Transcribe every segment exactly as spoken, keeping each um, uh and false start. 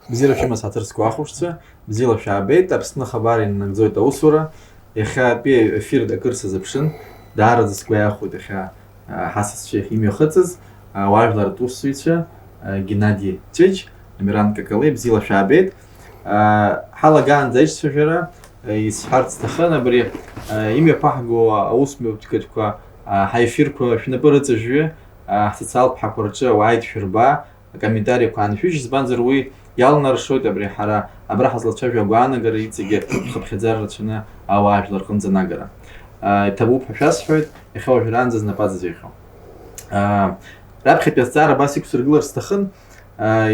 Бзиара шәымаз, ҳаҭыр зқәу ахәаԥшцәа, бзиала шәаабеит. Аԥсны ахабар инанагӡоит аусура. Иахьатәи аефир акыр сазыԥшын, даараӡа сгәы иахәоит иахьа, а, ҳасасцәа иахьа имҩахыҵыз, а, ауаажәларратә усзуҩцәа, а, Геннади Ҵәыџь, Амиран Какалеи, бзиала шәаабеит. А, ҳалагаанӡа аиҿцәажәара, а, исҳәарц сҭахын, абри, а, имҩаԥаҳго аусмҩаԥгатәқәа, а, ҳаефирқәа шәнапы рыҵажәҩы, а, ҳсоциалтә ԥҳақәа рҿы уааит шәырба, акомментариақәа ааншәыжь, избанзар, уи иалнаршоит абри ҳара абра ҳазлацәажәо агәаанагара иҵегьы хыԥхьаӡара рацәаны ауаажәлар рҟынӡа анагара. А, иҭабуп ҳәа шәасҳәоит, иахьа уажәраанӡа знапы аҵазҩхьоу. А, раԥхьатәи азҵаара абас иқәсыргылар сҭахын. А,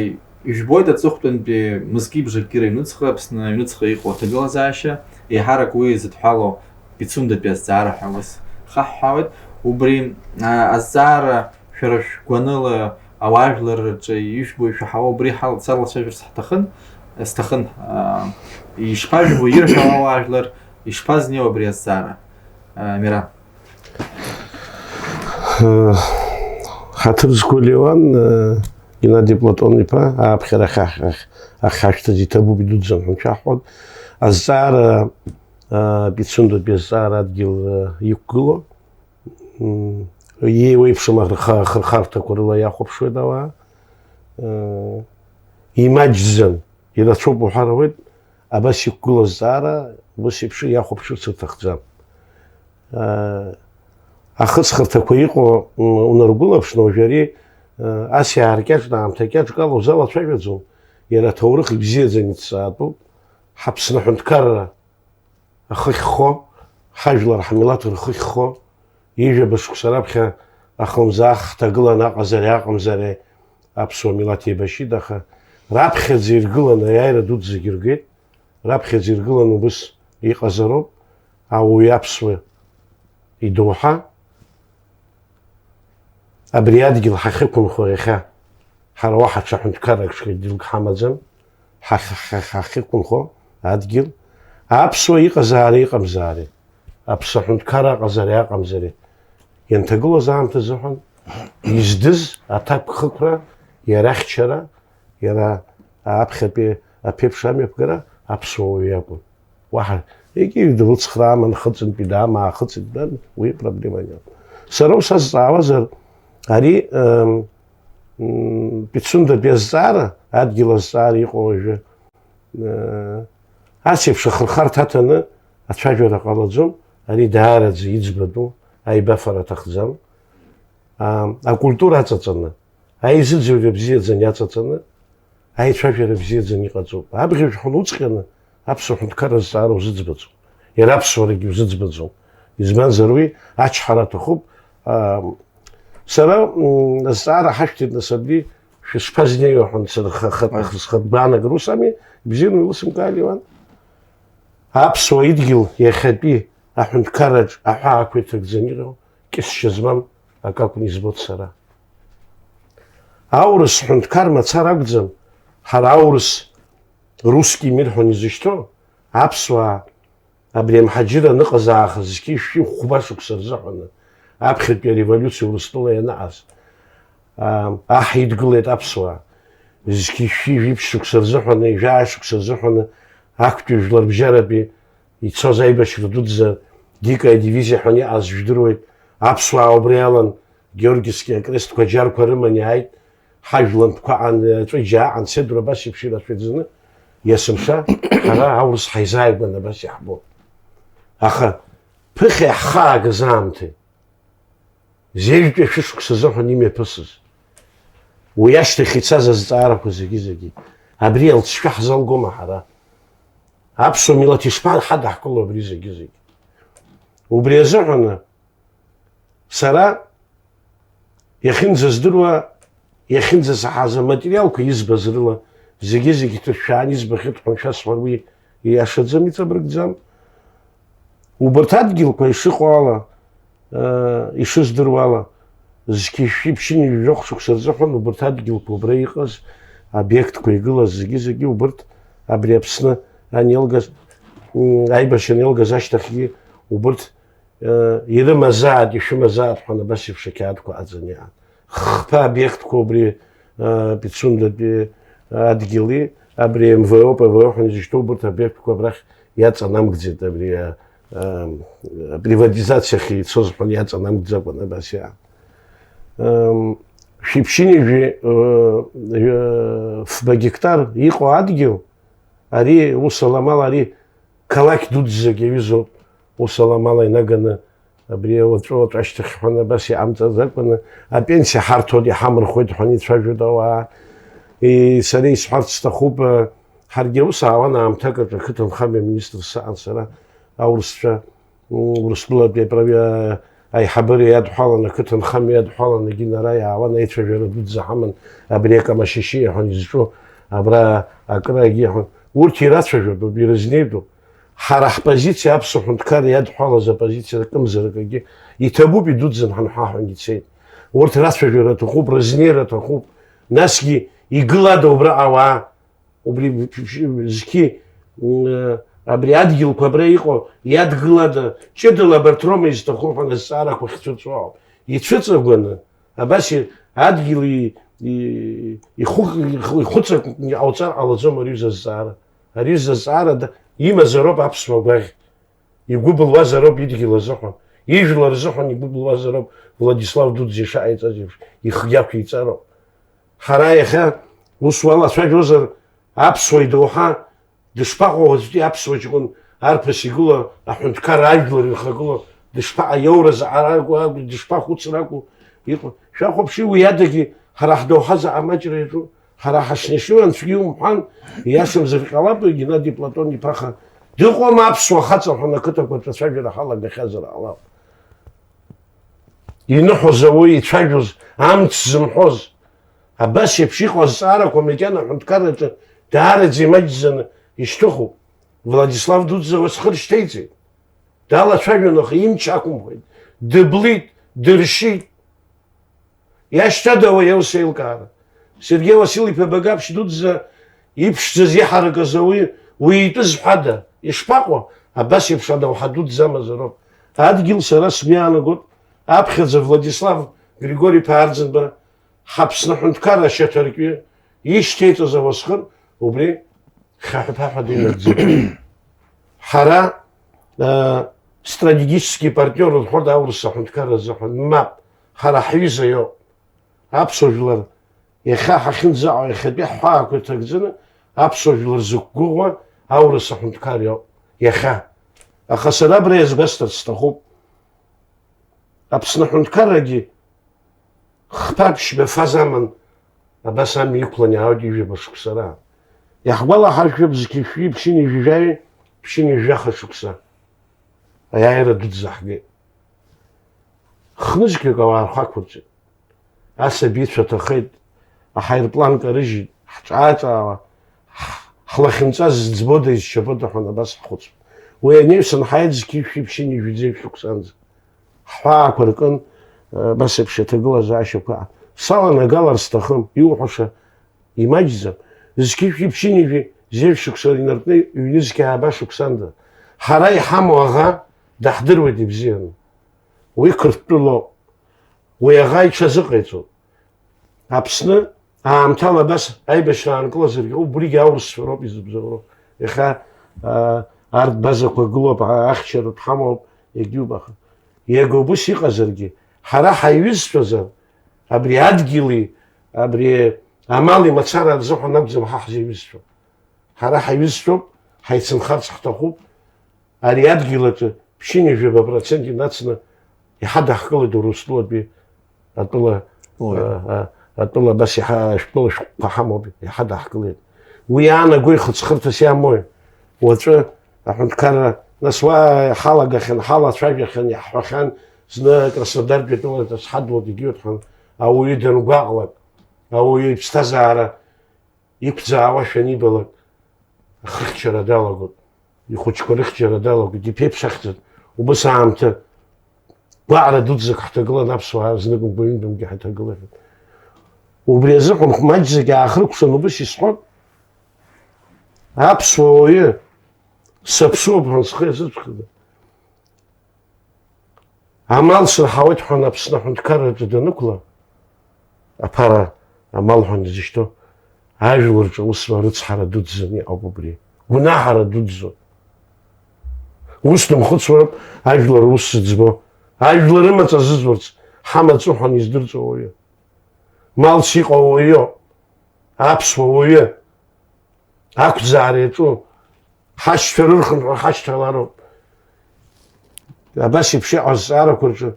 ижәбоит аҵыхәтәантәи мызки бжаки рыҩнуҵҟа, Аԥсны аҩнуҵҟа иҟоу аҭагылазаашьа, еиҳарак уи зыдҳәалоу Пицундатәи азҵаара ҳәа ус хаҳҳәаауеит. Убри, а, азҵаара шәара шәгәаныла ауаажәлар рҿы ижәбо ишәаҳауа убри ҳал-, салацәажәарц ҳҭахын, сҭахын. А, ишԥажәбо ирҳәауа ауаажәлар, ишԥазнеиуа абри азҵаара? А, Мира. Ҳаҭыр зқәу Леуан, Геннади Платон-иԥа, ааԥхьара ахь, ахь, ахьҳашәҭаз иҭабуп, идуӡӡан ҳәа шәаҳҳәон. Азҵаара, а, Пицундатәи азҵаара адгьыл, а, иқәгылоу, м, иеиуеиԥшым ахырха-, ахырхарҭақәа рыла иахәаԥшуеит ауаа. Ы, имаҷӡам, ирацәоуп уҳәар ауеит, абас иқәгылоу азҵаара, ус еиԥш иахәаԥшырц рҭахӡам. Ы, ахыҵхырҭақәа иҟоу, м, унаргәылаԥшны, уажәы ари, ы, ас иааркьаҿны, аамҭа кьаҿк ала узалацәажәаӡом, иара аҭоурых ибзиаӡаны иҭҵаатәуп, ҳаԥсны аҳәынҭқарра ахы ахьхо, ҳажәлар ҳмилаҭ рхы ахьхо, ҩажәаба шықәса раԥхьа ахлымӡаах ҳҭагылан аҟазареи аҟамзареи аԥсуа милаҭ еибашьит, аха раԥхьаӡа иргыланы аиааира дуӡӡагьы ргеит, раԥхьаӡа иргыланы убыс иҟазароуп ауаҩы аԥсуа идоуҳа. Абри адгьыл ҳахьықәынхо иахьа, ҳара уаҳа ҽа ҳәынҭқаррак ҽа дгьылк ҳамаӡам, ҳахь-, ҳахь-, ҳахьықәынхо адгьыл, аԥсуа иҟазаара иҟамзаари, аԥсуа ҳәынҭқарра аҟазари аҟамзари, ианҭагылоз аамҭазыҳәан, издыз аҭакԥхықәра, иара ахьчара, иара аԥхьатәи аԥеиԥш амҩаԥгара аԥсуа уаҩы иакәын. Уаҳа егьи дылцхраама, нхыҵынтәи даама, аахыҵит, дан, уи проблема иоуп. Сара ус азҵаауазар, ари, м, м, Пицундатәи азҵаара, адгьыл азҵаара иҟоу уажәы, э, ас еиԥш ахырхарҭа аҭаны ацәажәара ҟалаӡом, ари даараӡа иӡбатәу аибафара аҭахӡам. А, акультура аҵаҵаны, аизыӡырҩра бзиаӡаны иаҵаҵаны, аицәажәара бзиаӡаны иҟаҵоуп. Абӷьыжә ҳәа уныҵҟьаны, аԥсуа ҳәынҭқарра азҵаара узыӡбаӡом. Иара аԥсуарагьы узыӡбаӡом. Избанзар, уи ачҳара аҭахуп. А, сара, м, азҵаара ҳашәҭеит, нас, абри шәышԥазнеиуа ҳәа сырхахат-, Ой. схатә гәаанагара ус ами, бзианы уеилысымкаали, Леуан. Аԥсуа идгьыл иахьатәи аҳәынҭқарраҿ аҳәаақәа иҭагӡаны иҟоу кьысшьа змам акы акәны избоит сара. Аурыс ҳәынҭқар мацара акәӡам, ҳара аурыс, русский мир ҳәа изышьҭоу аԥсуаа абри амҳаџьырра аныҟаз аахыс зқьи шәи хәба шықәса рзыҳәаны, аԥхьатәи ареволиуциа Урыстәыла ианаҟаз, аа, аҳ идгылеит аԥсуаа. Зқьи шәи жәиԥшь шықәса рзыҳәаны, жәаа шықәса рзыҳәаны, актәи жәларбжьаратәи ицоз аибашьра дуӡӡа Дика адивизиа ҳәа иҟаз жәдыруеит. Аԥсуаа убри алан Георгиевски акрестқәа аџьарқәа рыманы иааит. Ҳажәлантәқәа аан, Ҵәыџьаа, Анцедра абас еиԥш ирацәаӡаны, есымша ҳара аурыс ҳаизааигәан абас иаҳбон. Аха ԥыхьа иаҳхаагаз аамҭеи, зежәтәи шәышықәса азыҳәан имҩаԥысыз, уи ашьҭахь ицаз азҵаарақәа зегьы-зегьы, абри алҵшәа ҳзалгома ҳара? Аԥсуа милаҭ ишԥаҳадаҳкыло абри зегьы-зегьы? Убри азыҳәаны сара иахьынӡаздыруа, иахьынӡасаҳаз аматериалқәа избаз рыла, зегьы-зегьы ҭышәшәаан избахьеит ҳәа шәасҳәар, уи ииашаӡам, иҵабыргӡам. Убарҭ адгьылқәа ишыҟоу ала, э, ишыздыруа ала, зқьи шәи ԥшьынҩажәи жәохә шықәса рзыҳәан убарҭ адгьылқәа убра иҟаз, обиектқәа игылаз зегьы-зегьы убарҭ абри Аԥсны анеилгаз, м, аибашьра анеилгаз ашьҭахьгьы убарҭ, э, ирымазааит, ишәымазааит ҳәа абас еиԥш ақьаадқәа аӡаны иҟан. Хԥа обиектқәа убри, э, Пицундатәи адгьыли, Абри М В О, П В О ҳәа изышьҭоу убырҭ обиектқәа абрахь иаҵанамгӡеит, абри, а, а, априватизациахь ицоз ҳәа иаҵанамгӡакәан, абас иа-, ам, шәиԥшьынҩажәи, э, э, фба гектар иҟоу адгьыл, ари ус аламала, ари қалақь дуӡӡак иаҩызоуп, ус аламала инаганы абри уаҵәы-уаҵәы ашьҭахь ҳәа абас иҟамҵаз акәны, апенсиа ҳарҭоит, иҳамырхәеит ҳәа ицәажәоит ауаа. И, сара исҳәарц сҭахуп, э, ҳаргьы аус аауан аамҭак аҿы, ақыҭанхамҩа министр саан сара, аурысцәа, м, Урыстәылатәи аправи-, аиҳабыра иадҳәалан, ақыҭанхамҩа иадҳәалан, егьи нара иаауан, аицәажәара дуӡӡа ҳаман, абри акамашьышьиа ҳәа изҿу, абра акырагьы ҳәа. Урҭ ирацәажәатәуп, ирызнеитәуп. Ҳара ҳпозициа, аԥсуа ҳәынҭқарра иадҳәалаз апозициа акымзарак акгьы иҭабуп, идуӡӡан ҳанҳәа ҳәангьы цеит. Урҭ рацәажәара аҭахуп, рызнеира аҭахуп. Насгьы игылада убраҟа ауаа? Убри зқьи, м, абри адгьылқәа абра иҟоу иадгылада? Ҷыдала абарҭ роума изҭаху ҳәа азҵаарақәа ахьцәырҵуа ауп. Ицәыҵагәаны, абас и-, адгьыл и-, и-, ихәы-, ихәы-, ихәыцыркәкәны иҟауҵар ҟалаӡом ари изы азҵаара. Ари изы азҵаара да-, имазароуп аԥсуа гәаӷь. Игәы былуазароуп идгьыл азыҳәан, ижәлар рзыҳәан игәы былуазароуп Владислав Дуӡӡа ишааиҵаз еиԥш, ихгьы ақәиҵароуп. Ҳара иахьа ус уалацәажәозар, аԥсуа идоуҳа дышԥаҟоу уаҵәтәи аԥсуа ҷкәын арԥыс игылоу, аҳәынҭқарра ажәлар ирхагылоу, дышԥаҟа-, иоуразаара акәу, дышԥахәыцра акәу иҟоу? Шәахәаԥши, уи адагьы ҳара ҳдоуҳа заҟа маҷра иаҿу? Ҳара ҳашнашьуа анцәгьа иумҳәан, иашамзар ҟалап, Геннади Платон-иԥа, аха дыҟоума аԥсуа хаҵа ҳәа ақыҭақәа рҿы ацәажәара ҳалагахьазар ҟалап. Иныҳәоз ауаҩы ицәажәоз, амц зымҳәоз. Абас еиԥш иҟоу азҵаарақәа макьана аҳәынҭқарраҿы даараӡа имаҷӡаны ишьҭыхуп. Владислав Дуӡӡа уасхыр шьҭеиҵеит. Далацәажәон, аха имч ақәымхеит. Дыблит, дыршьит. Иашьҭада уи аус еилкаара? Сергеи Уасил-иԥа Багаԥшь дуӡӡа иԥшӡаз иҳаракыз ауаҩы уи итәы зҳәада? Ишԥаҟоу? Абас еиԥш адауҳа дуӡӡа амазароуп. Адгьыл сара сгәы иаанагоит, аԥхьаӡа Владислав Григори-иԥа Арӡынба, ҳАԥсны аҳәынҭқарра ашьаҭаркҩы ишьҭеиҵаз ауасхыр, убри хьаҳәа-ԥаҳәа динагӡеит. Ҳара, э, стратегический партнер рҳәоит аурыс аҳәынҭқарра азыҳәан. Мап, ҳара ҳҩыза иоуп. Аԥсуа жәлар иахьа ҳахьынӡаҟоу, иахьатәи ҳҳәаақәа иҭагӡаны, аԥсуа жәлар зықәгәыӷуа аурыс аҳәынҭқар иоуп. Иахьа. Аха сара абра иазгәасҭарц сҭахуп. Аԥсны аҳәынҭқаррагьы хԥа-ԥшьба фаза аман, абас амҩа иқәлан иаауеит ҩажәаба шықәса раан. Иаҳгәалаҳаршәап зқьи шәи ԥшьынҩажәи жәаҩи, ԥшьынҩажәи жәаха шықәса аиааира дуӡӡа ҳгеит. Хнызқьҩык ауаа рхы ақәырҵеит. Асабицәа ҭахеит, аҳаирплан карыжьит, ҳҿаа-ҿаауа, ҳ-, ҳлахьынҵа зӡбода, изшьапыда ҳәа абас ҳхәыцуан. Уи анаҩсан ҳааит зқьи шәи ԥшьынҩажәи жәаҩа шықәсанӡа. Ҳҳәаақәа ркын, э, абас еиԥш аҭагылазаашьақәа. Саланагалар сҭахым, иуҳәаша имаҷӡам. Зқьи шәи ԥшьынҩажәи жәаҩа шықәса инаркны ҩнызқьи ааба шықәсанӡа. Ҳара иҳамоу аӷа даҳдыруеит ибзианы. Уи Қырҭтәылоуп. Уи аӷа иҽазыҟаиҵоит. Аԥсны аамҭала абас аибашьра аанкылазаргьы, убригьы аурысцәа роуп изыбзоуроу. Иахьа, аа, арҭ базақәа гылоуп, а-, ахьчаратә ҳамоуп, егьиуп, аха иага убыс иҟазаргьы, ҳара ҳаиҩызцәазар, абри адгьыли, абри амали мацара рзыҳәан акәӡам ҳа ҳзаҩызцәоу. Ҳара ҳаҩызцәоуп, ҳаицынхарц ҳҭахуп. Ари адгьыл аҿы ԥшьынҩажәаба процент инацны иҳадаҳкылеит Урыстәылатәи атәыла, Ой. а, а, атәыла абас иҳа-, шәтәыла шәҟәқәа ҳамоуп, иҳадаҳкылеит. Уи иаанаго ихыҵхырҭас иамои? Уаҵәы аҳәынҭқарра, нас уа ҳалагахьан, ҳалацәажәахьан, иаҳҳәахьан, зны Краснодартәи атәыла ҳадгылт, егьиуҭ ҳәа, ауаҩы дангәаҟлак, ауаҩы иԥсҭазаара иқәӡаауашәа анибалак, ахыхьчара далагоит, ихәыҷқәа рыхьчара далагоит, иԥеиԥш ахьӡын. Убыс аамҭа гәаҟра дуӡӡак ҳҭагылан, аԥсуаа знык ҩынтәымгьы ҳаиҭагылахьан. Убри азыҳәан маҷӡак иаахыркәшан убыс исҳәон, аԥсуа уаҩы саԥсуоуп ҳәа схы иазыҵәхны. Амал сырҳауеит ҳәа Аԥсны аҳәынҭқарраҿы данықәла, аԥара амал ҳәа изышьҭоу, Ажәлар рҿы аус зуа рыцҳара дуӡӡаны иҟоуп убри. Гәнаҳара дуӡӡоуп. Ус дымхәыцуароуп ажәлар рус зыӡбо. Ажәлар рымаҵ азызурц, ҳамаҵ уҳәан издырҵо ауаҩы. Малс иҟоу ауаҩы, аԥсуа уаҩы, ақәӡаара иаҿу, ҳашьцәа рырхынҳәра ҳашьҭалароуп. Абас еиԥш иҟоу азҵаарақәа рҿы,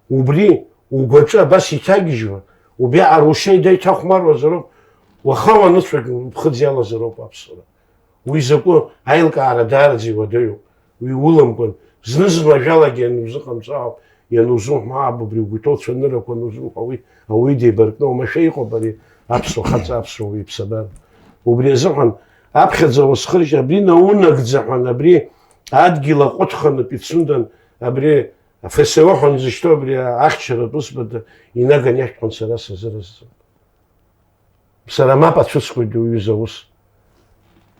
убри угәаҿы абас иҭагьежьуа, убриаҟара ушьа ида иҭахәмаруазароуп, уаха уаныцәагь уԥхыӡ иалазароуп аԥсуара. Уи закәу аилкаара даараӡа иуадаҩуп. Уи уламкәан, зны-зынла ажәалагьы ианузыҟамҵо ауп, ианузымҳәо ауп, убри угәы иҭоу цәаныррақәа анузымҳәо, уи ауаҩы деибаркны оумашәа иҟоуп ари аԥсуа хаҵа, аԥсуа уаҩы иԥсабара. Убри азыҳәан аԥхьаӡа уасхыршь, абри наунагӡа ҳәа, абри адгьыл аҟәыҭханы Пицундан, абри Ф С О ҳәа изышьҭоу абри ахьчаратә усбарҭа инаганы иашәҭ ҳәа сара сазыразҵом. Сара мап ацәыскуеит уҩыза аус.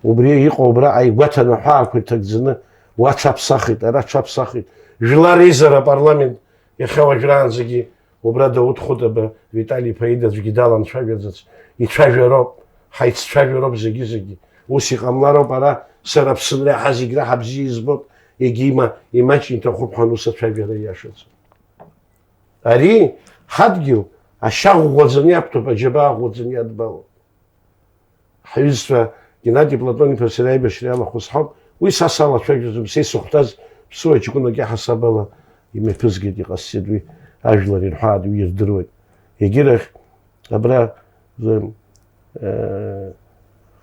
Убри иҟоу абра ааигәаҭаны аҳәаақәа иҭагӡаны, уа аҽаԥсахит, ара аҽаԥсахит. Жәлар реизара апарламент иахьа уажәраанӡагьы убра Дауҭ Хәытаба Витали-иԥа ида аӡәгьы даламцәажәаӡац, ицәажәароуп, ҳаиццәажәароуп зегьы-зегьы. Ус иҟамлароуп, ара сара Аԥсынра иаҳа зегь раҳа бзиа избоит, егьима имаҷ иҭахуп ҳәа ус ацәажәара иашаӡам. Ари ҳадгьыл ашьа ӷәӷәаӡаны иақәҭәоуп, аџьабаа ӷәӷәаӡаны иадбалоуп. Ҳҩызцәа Геннади Платон-иԥа сара аибашьра иалахәыз ҳауп. Уи са салацәажәаӡом, са исыхәҭаз ԥсуа ҷкәынак иаҳасаб ала имҩаԥызгеит, иҟасҵеит уи ажәлар ирҳәаат, уи ирдыруеит. Егьирахь абра, э,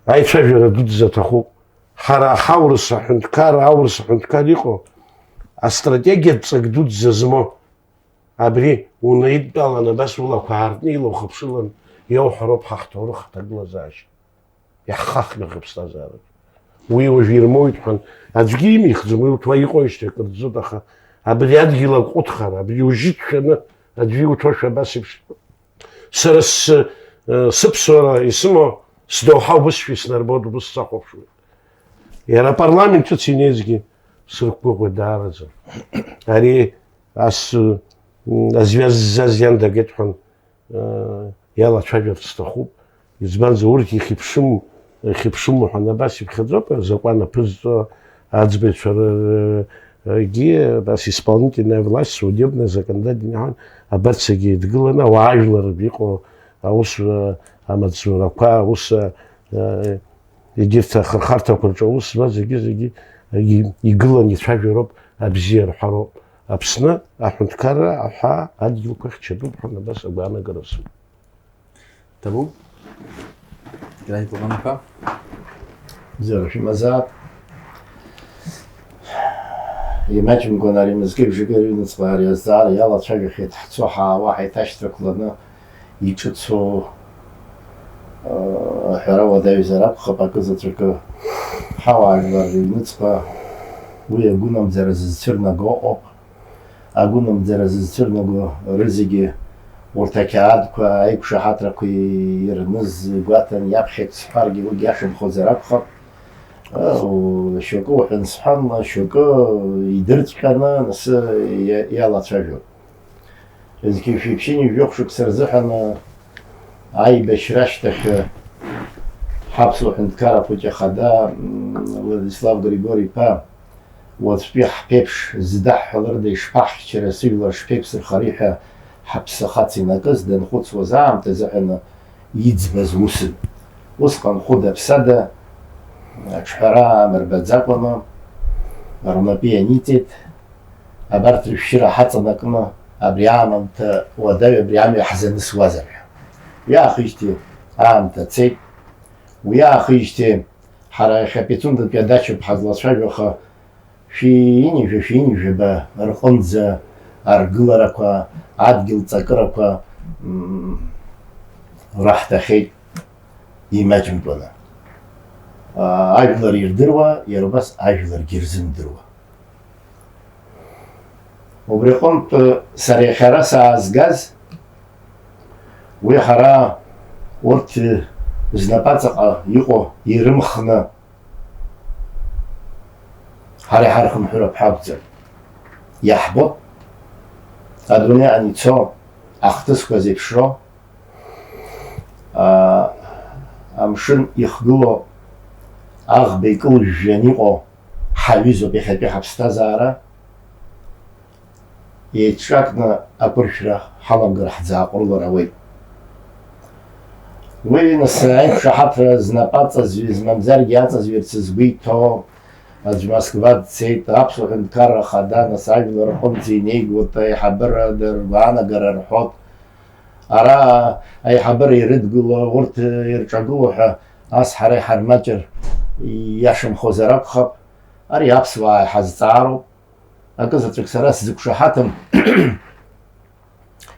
аицәажәара дуӡӡа аҭахуп. Ҳара ҳаурыс аҳәынҭқарра, аурыс аҳәынҭқар иҟоу астратегиатә ҵак дуӡӡа змоу. Абри унаидтәалан, абас улақәа аартны илаухыԥшылан иауҳәароуп ҳа ҳҭоурых ҳҭагылазаашьа, иаҳхахгахьоу аԥсҭазаараҿы. Уи уажә ирмоуит ҳәан аӡәгьы имихӡом, уи урҭ уа иҟоижьҭеи акыр ӡӡоит, аха абри адгьыл аҟәыҭхара, абри ужьы ҭшәаны аӡәы иуҭошәа абас еиԥш. Сара с-, э, сыԥсуара исымоу сдоуҳа убысшәа иснарбоит, убыс сахәаԥшуеит. Иара апарламент ҿыц инеизгьы срықәгәыӷуеит даараӡа. Ари ас, м, азҩа ззаз иан дагеит ҳәан, э, иалацәажәарц сҭахуп. Избанзар, урҭ ихьыԥшым, ихьыԥшыму ҳәа абас иԥхьаӡоуп, азакәан аԥызҵо аӡбаҩцәа р-, р-, ргьы абас исполнительная власть, судебная, законодательная ҳәа абарҭ зегьы еидгыланы, ауаажәлар иҟоу аус, э, амаҵзурақәа, аус, э, егьырҭ ахырхарҭақәа рҿы аус зуа зегьы-зегьы егьи-, игыланы ицәажәароуп, абзиа рҳәароуп. Аԥсны аҳәынҭқарра аҳәаа адгьылқәа хьчатәуп ҳәа абас агәаанагара сымоуп. Ҭабуп? Геннади Платон-иԥа? Бзиара шәымазаап. Имаҷымкәан ари мызкы-бжакы аҩныҵҟа ари азҵаара иалацәажәахьеит ҳцо-ҳаауа ҳаиҭашьҭрақәланы иҿыцу, э, аҳәара уадаҩзар акәхап, акы заҵәыкы ҳауаажәлар рыҩныҵҟа уи агәынамӡара зызцәырнаго ыҟоуп. Агәынамӡара зызцәырнаго рызегьы урҭ ақьаадқәа, аиқәшаҳаҭрақәа ирныз гәаҭан, иаԥхьак сҳәаргьы уигь иашамхозар акәхап. Ау, шьоукы уҳәан сҳәан, шьоукы идырҵәҟьаны нас иа-, иалацәажәон. Зқьи жәшәи ԥшьынҩажәи жәохә шықәса рзыҳәан аибашьра ашьҭахь ҳаԥсуа ҳәынҭқарра хәыҷы ахада, м, Владислав Григори-иԥа уаҵәтәи ҳԥеиԥш здаҳҳәаларыда, ишԥаҳхьчара, сыжәлар шԥеиқәсырхари ҳәа ҳаԥсы ахаҵа инакыз данхәыцуаз аамҭа азыҳәан иӡбаз усын. Усҟан хәыда-ԥсада, аҿҳәара амырбаӡакәаны, рнапы ианиҵеит, абарҭ рышәшьыра ҳаҵанакны, абри аамҭа уадаҩ абри амҩа ҳзанысуазар ҳәа. Уи аахижьҭеи аамҭа цеит. Уи аахижьҭеи ҳара иахьа Пицундатәи адачоуп ҳазлацәажәо, аха шәи ҩынҩажәа, шәи ҩынҩажәаба рҟынӡа аргыларақәа, адгьыл ҵакырақәа, м, раҳҭахьеит имаҷымкәаны. А, ажәлар ирдыруа, иара убас ажәларгьы ирзымдыруа. Убри аҟынтә сара иахьа ара саазгаз, уи ҳара урҭ знапаҵаҟа иҟоу ирымхны ҳара иҳархынҳәроуп ҳәа акәӡам. Иаҳбоит адунеи аҟны ицо ахҭысқәа зеиԥшроу, аа, Амшын ихгылоу, аӷба икылжәжәан иҟоу ҳаҩызоуп иахьатәи ҳаԥсҭазаара. Еиҿакны ақәыршәра ҳаламгар ҳӡааҟәрылар ауеит. Уи, нас, аиқәшаҳаҭра знапы аҵазҩыз, мамзаргьы аҵазҩырц згәы иҭоу аӡә Москва дцеит, аԥсуа ҳәынҭқарра ахада, нас, ажәлар рҟынӡа инеигоит, аиҳабыра дыргәаанагара рҳәоит. Ара аиҳабыра ирыдгыло, урҭ ирҿагыло ҳәа ас ҳара иҳармаҷыр иашамхозар акәхап. Ари аԥсуаа иҳазҵаароуп. Акы заҵәык сара сзықәшаҳаҭым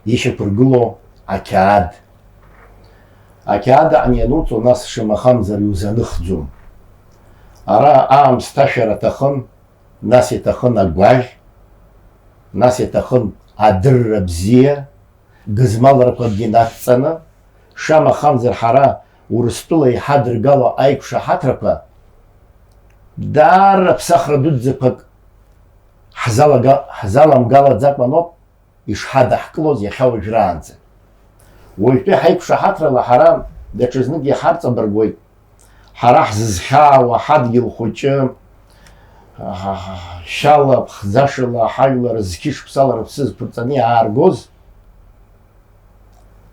ишьақәыргылоу ақьаад. Ақьаад аан иануҵо, нас, шамахамзар иузаныхӡом. Ара аамсҭашәара аҭахын, нас иҭахын агәаӷь, нас иҭахын адырра бзиа, гызмалрақәакгьы надҵаны, шамахамзар ҳара Урыстәыла иҳадыргало аиқәшаҳаҭрақәа даара ԥсахра дуӡӡақәак ҳзалага-, ҳзаламгалаӡакәаноуп ишҳадаҳкылоз иахьа уажәраанӡа. Уажәтәи ҳаиқәшаҳаҭрала ҳара даҽазнык иҳарҵабыргуеит. Ҳара ҳзызхьаауа ҳадгьыл хәыҷы, шьала, ԥхӡашала ҳажәлар зқьышықәсала рыԥсы зқәырҵаны иааргоз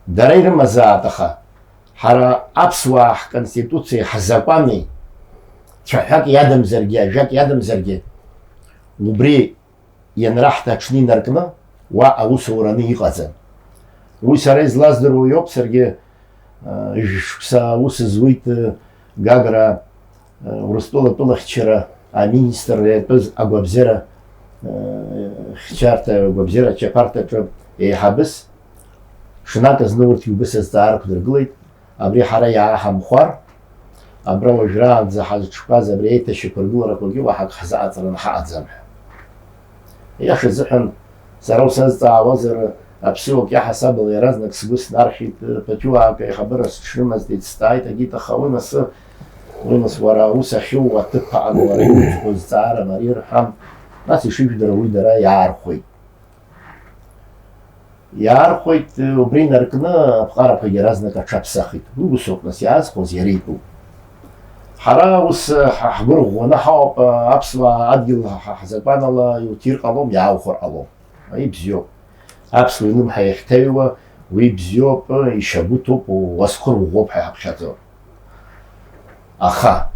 дара ирымазаат, аха ҳара аԥсуаа ҳконституциеи ҳзакәани цәаҳәак иадамзаргьы, ажәак иадамзаргьы, убри ианраҳҭа аҽны инаркны, уа аус аураны иҟаӡам. Уи сара излаздыруа иоуп, саргьы, э, жәшықәса аус зуит, э, Гагра, э, Урыстәыла атәылахьчара аминистрра иатәыз агәабзиара, э, хьчарҭа, агәабзиара ачаԥарҭаҿы еиҳабыс. Ҽнак зны урҭ иубыс азҵаарақәа дыргылеит. Абри ҳара иааҳамхәар, абра уажәраанӡа ҳазҿқәаз абри аиҭашьақәыргыларақәагьы уаҳа акы ҳзаҟаҵараны ҳаҟаӡам ҳәа. Иаша азыҳәан, сара усазҵаауазар, аԥсыуак иаҳасабала иаразнак сгәы снархьит, ԥаҭҩыуаак аиҳабыра сҽрымазҵеит, сҵааит, агит, аха уи масы, уи нас уара аус ахьууа аҭыԥ аҟны уара иуӡбо зҵаара мариа рҳәан, нас ишыжәдыруа уи дара иаархәеит. Иаархәеит, убри инаркны аԥҟарақәагьы иаразнак аҽаԥсахит. Уи усоуп, нас, иаазхәоз иара итәуп. Ҳара ус ҳа-, ҳгәырӷәӷәаны ҳауп, аԥсуаа адгьыл ҳа-, ҳа-, ҳзакәанала иуҭир ҟалом, иааухәар ҟалом. Ибзиоуп. Аԥсуа илымҳа иахьҭаҩуа уи бзиоуп, ишьагәыҭуп, уасқәа рӷәӷәоуп ҳәа иаҳаԥхьаӡо. Аха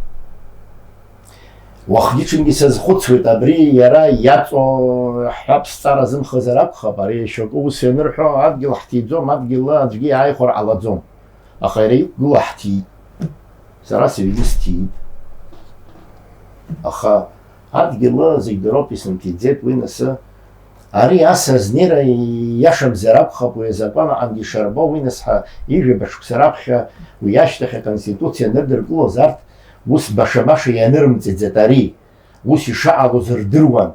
уахгьы-ҽынгьы сазхәыцуеит, абри иара иаҵоу ҳҳәап, сҵара зымхазар акәхап, ари шьоукы ус ианырҳәо, адгьыл ҳҭиӡом, адгьылы аӡәгьы иааихәар ҟалаӡом. Аха иара иқәгыло ҳҭиит. Сара сыҩны сҭиит. Аха адгьылы зегь дыроуп, исымҭиӡеит уи насы. Ари ас азнеира иашамзар акәхап, уи азакәан аҟангьы ишарбо, уи нас ҳа ҩажәаба шықәса раԥхьа, уи ашьҭахь аконституциа анырдыркылоз арҭ ус баша-баша ианырымҵыӡеит ари, ус ишаҟалоз рдыруан.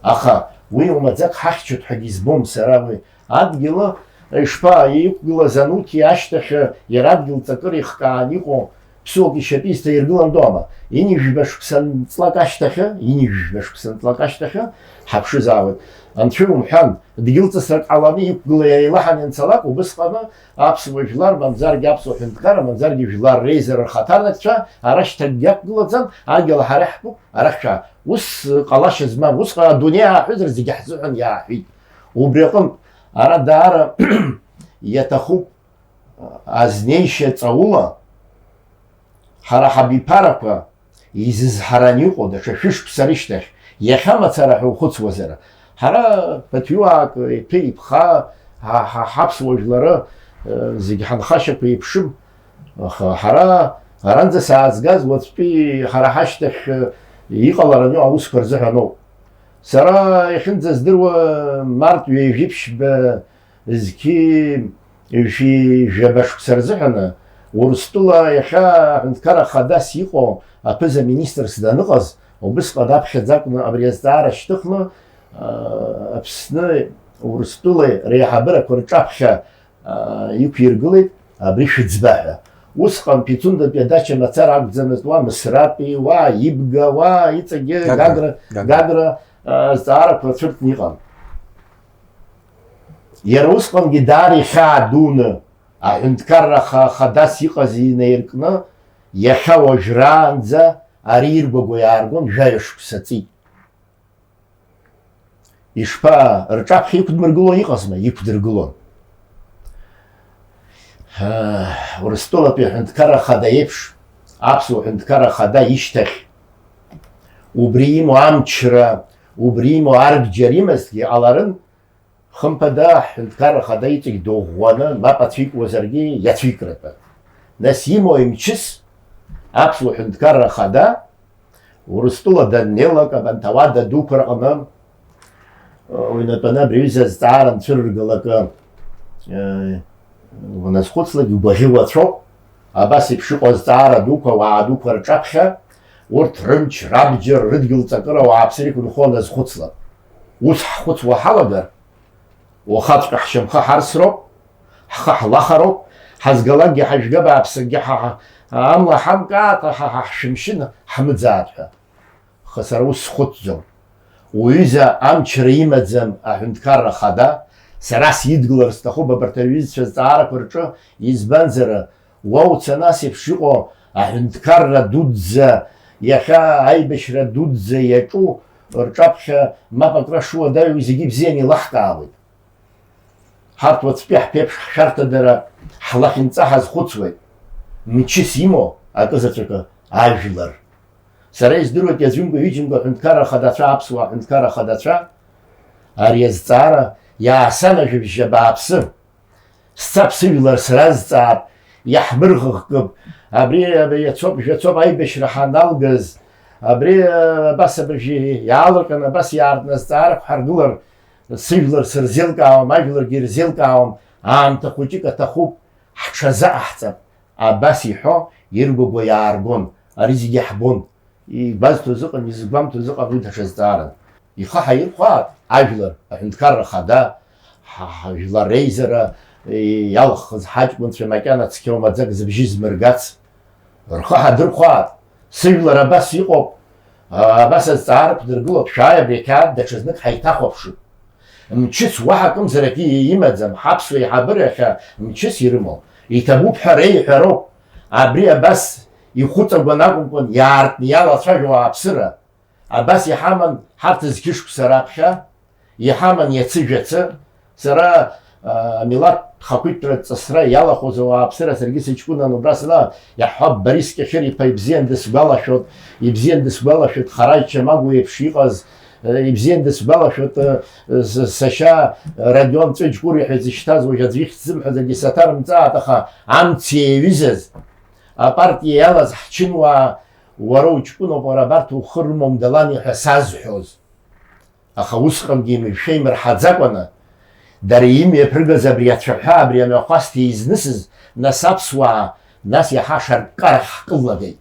Аха уи умаӡак ҳахьчоит ҳәагьы избом сара уи. Адгьылы, ишԥа, иқәгылаз ануҭи ашьҭахь, иара адгьыл ҵакыра ихкаан иҟоу, ԥсуак ишьапы изҭаиргыландоуама? Ҩынҩажәба шықәса нҵлак ашьҭахьы, ҩынҩажәба шықәса нҵлак ашьҭахьы ҳаԥшызаауеит. Анцәа иумҳәан, дгьылҵысрак ҟаланы иқәгыла еилаҳан ианцалак, убысҟаны аԥсуа жәлар, мамзаргьы аԥсуа ҳәынҭқарра, мамзаргьы жәлар реизара рхаҭарнакцәа ара шьҭакгьы ақәгылаӡам, адгьыл ҳара иаҳтәуп, арахь шәаа. Ус ҟалашьа змам, усҟан адунеи ааҳәызар зегьы ҳзыҳәан иааҳәит. Убри аҟынтә, ара даара иаҭахуп, азнеишьа ҵаула, ҳара ҳабиԥарақәа изызҳаран иҟоу даҽа шәышықәса рышьҭахь, иахьа мацара ҳәа ухәыцуазар, ҳара ԥаҭҩыуаак иҭәы-иԥха, ҳа, ҳа, ҳаԥсуа жәлары, э, зегь ҳанхашьақәа еиԥшым, аха ҳара аранӡа саазгаз уаҵәтәи ҳара ҳашьҭахь, э, иҟалараны аусқәа рзыҳәаноуп. Сара иахьынӡаздыруа, март ҩажәи ԥшьба зқьи ҩажәи жәаба шықәса рзыҳәаны, Урыстәыла иахьа аҳәынҭқарра хадас иҟоу аԥыза-министрс даныҟаз, убысҟан аԥхьаӡа акәны абри азҵаара шьҭыхны, а, Аԥсны Урыстәылеи реиҳабырақәа рҿаԥхьа, а, иқәиргылеит абри шәыӡба ҳәа. Усҟан Пицундатәи адача мацара акәӡамызт, уа Мысратәи, уа Ибга, уа иҵегьы Гагра, Гагра, Гагра. Гагра, а, азҵаарақәа цәырҵны иҟан. Иара усҟангьы даара ихьаа дуны, аҳәынҭқарра ха-, хадас иҟаз инаиркны, Иахьа уажәраанӡа ари иргәагәа иааргон, жәаҩа шықәса ҵит. Ишԥа, рҿаԥхьа иқәдмыргыло иҟазма? Иқәдыргылон. Ҳа, Урыстәылатәи аҳәынҭқарра ахада еиԥш, аԥсуа ҳәынҭқарра ахада ишьҭахь, убри имоу амчра, убри имоу арбџьар имазҭгьы ҟаларын, хымԥада, аҳәынҭқарра ахада иҵегь дыӷәӷәаны, мап ацәикуазаргьы иацәикратәы. Нас имоу имчыс, аԥсуа ҳәынҭқарра ахада, Урыстәыла даннеилак, абанҭ ауада дуқәа рҟны, уи инатәаны абри аҩыза азҵаара анцәырыргалакы, э, уназхәыцлак, игәаӷьы уацәоуп, абас еиԥш иҟоу азҵаара дуқәа, ауаа дуқәа рҿаԥхьа, урҭ рымч, рабџьар, рыдгьыл ҵакыра ауааԥсыра иқәынхо уназхәыцлак. Ус ҳхәыцуа ҳалагар, уахаҵәҟьа ҳшьамхы ҳарсроуп, ҳхы ҳлахароуп, ҳазгалакгьы ҳажәга бааԥсыкгьы ҳа-, ҳа-, амла ҳамкаат, ҳа-, ҳа-, ҳшәымшьын ҳмыӡаат ҳәа. Аха сара ус схәыцӡом. Уҩыза амчра имаӡам аҳәынҭқарра ахада, сара сидгылар сҭахуп абарҭ аҩызцәа азҵаарақәа рҿы, избанзар, уа уца нас еиԥш иҟоу аҳәынҭқарра дуӡӡа, иахьа аибашьра дуӡӡа иаҿу рҿаԥхьа мап акра шуадаҩу зегьы бзианы илаҳкаауеит. Ҳарҭ уаҵәтәи ҳԥеиԥш ҳшәарҭадара ҳлахьынҵа ҳазхәыцуеит. Мчыс имоу акы заҵәыкы ажәлар. Сара издыруеит, иаӡәымкәа-ҩыџьамкәа аҳәынҭқарра ахадацәа, аԥсуаа аҳәынҭқарра ахадацәа, ари азҵаара иаасанажәып, бааԥсы. Сцап, сыжәлар сразҵаап, иаҳмырӷыӷкып, абри, абри иацоуп, жәацоуп аибашьра ҳаналгаз, абри, абас абыржәы иаалырҟьаны абас иаартны азҵаарақәа ҳаргылар, сыжәлар сырзеилкаауам, ажәларгьы ирзеилкаауам, аамҭа хәыҷык аҭахуп, ҳҽазаҟаҳҵап, абас иҳәо иргәагәа иааргон, ари зегьы ҳбон. Игәазҭоз ыҟан, изгәамҭоз ыҟан уи даҽа зҵааран. Ихы ҳаирхәаат, ажәлар, аҳәынҭқарра ахада, ҳа-, ҳа-, жәлар реизара, е, иалхыз ҳаҷкәынцәа макьана цқьа умаӡак зыбжьы змыргац. Рхы ҳадырхәаат, сыжәлар абас иҟоуп, а, абас азҵаара ԥдыргылоуп, шәааи абри ақьаад даҽазнык ҳаиҭахәаԥшып. Мчыс уаҳа акымзарак и-, имаӡам, ҳаԥсуа еиҳабыра иахьа мчыс ирымоу. Иҭабуп ҳәа реиҳәароуп. Абри абас ихәыҵагәан акәымкәан, иаартны иалацәажәо ауааԥсыра. Абас иҳаман ҳарҭ зқьышықәса раԥхьа, иҳаман иацы-жәацы. Сара, а, амилаҭ хақәиҭтәратә ҵысра иалахәыз ауааԥсыра саргьы сыҷкәынан убра санаа, иаҳҳәап, Борис Кьахьыр-иԥа ибзиан дысгәалашәоит, ибзиан дысгәалашәоит, Хараз Чамагәа еиԥш иҟаз, э, ибзиан дысгәалашәоит, э, с-, сашьа Родион Ҵәыџь Кәыри ҳәа изышьҭаз, уажә аӡә ихьӡ сзымҳәаӡаргьы саҭарымҵааит, аха амц иаҩызаз, апартиа иалаз ҳчынуаа, уара уҷкәыноуп, уара абарҭ ухы рымоу далани ҳәа сазҳәоз. Аха усҟангьы имышәа имырҳаӡакәаны, дара имҩаԥыргаз абри ацәаҳәа, абри амҩахәасҭа изнысыз, нас аԥсуаа, нас иаҳа ашарккарахь ҳкылнагеит.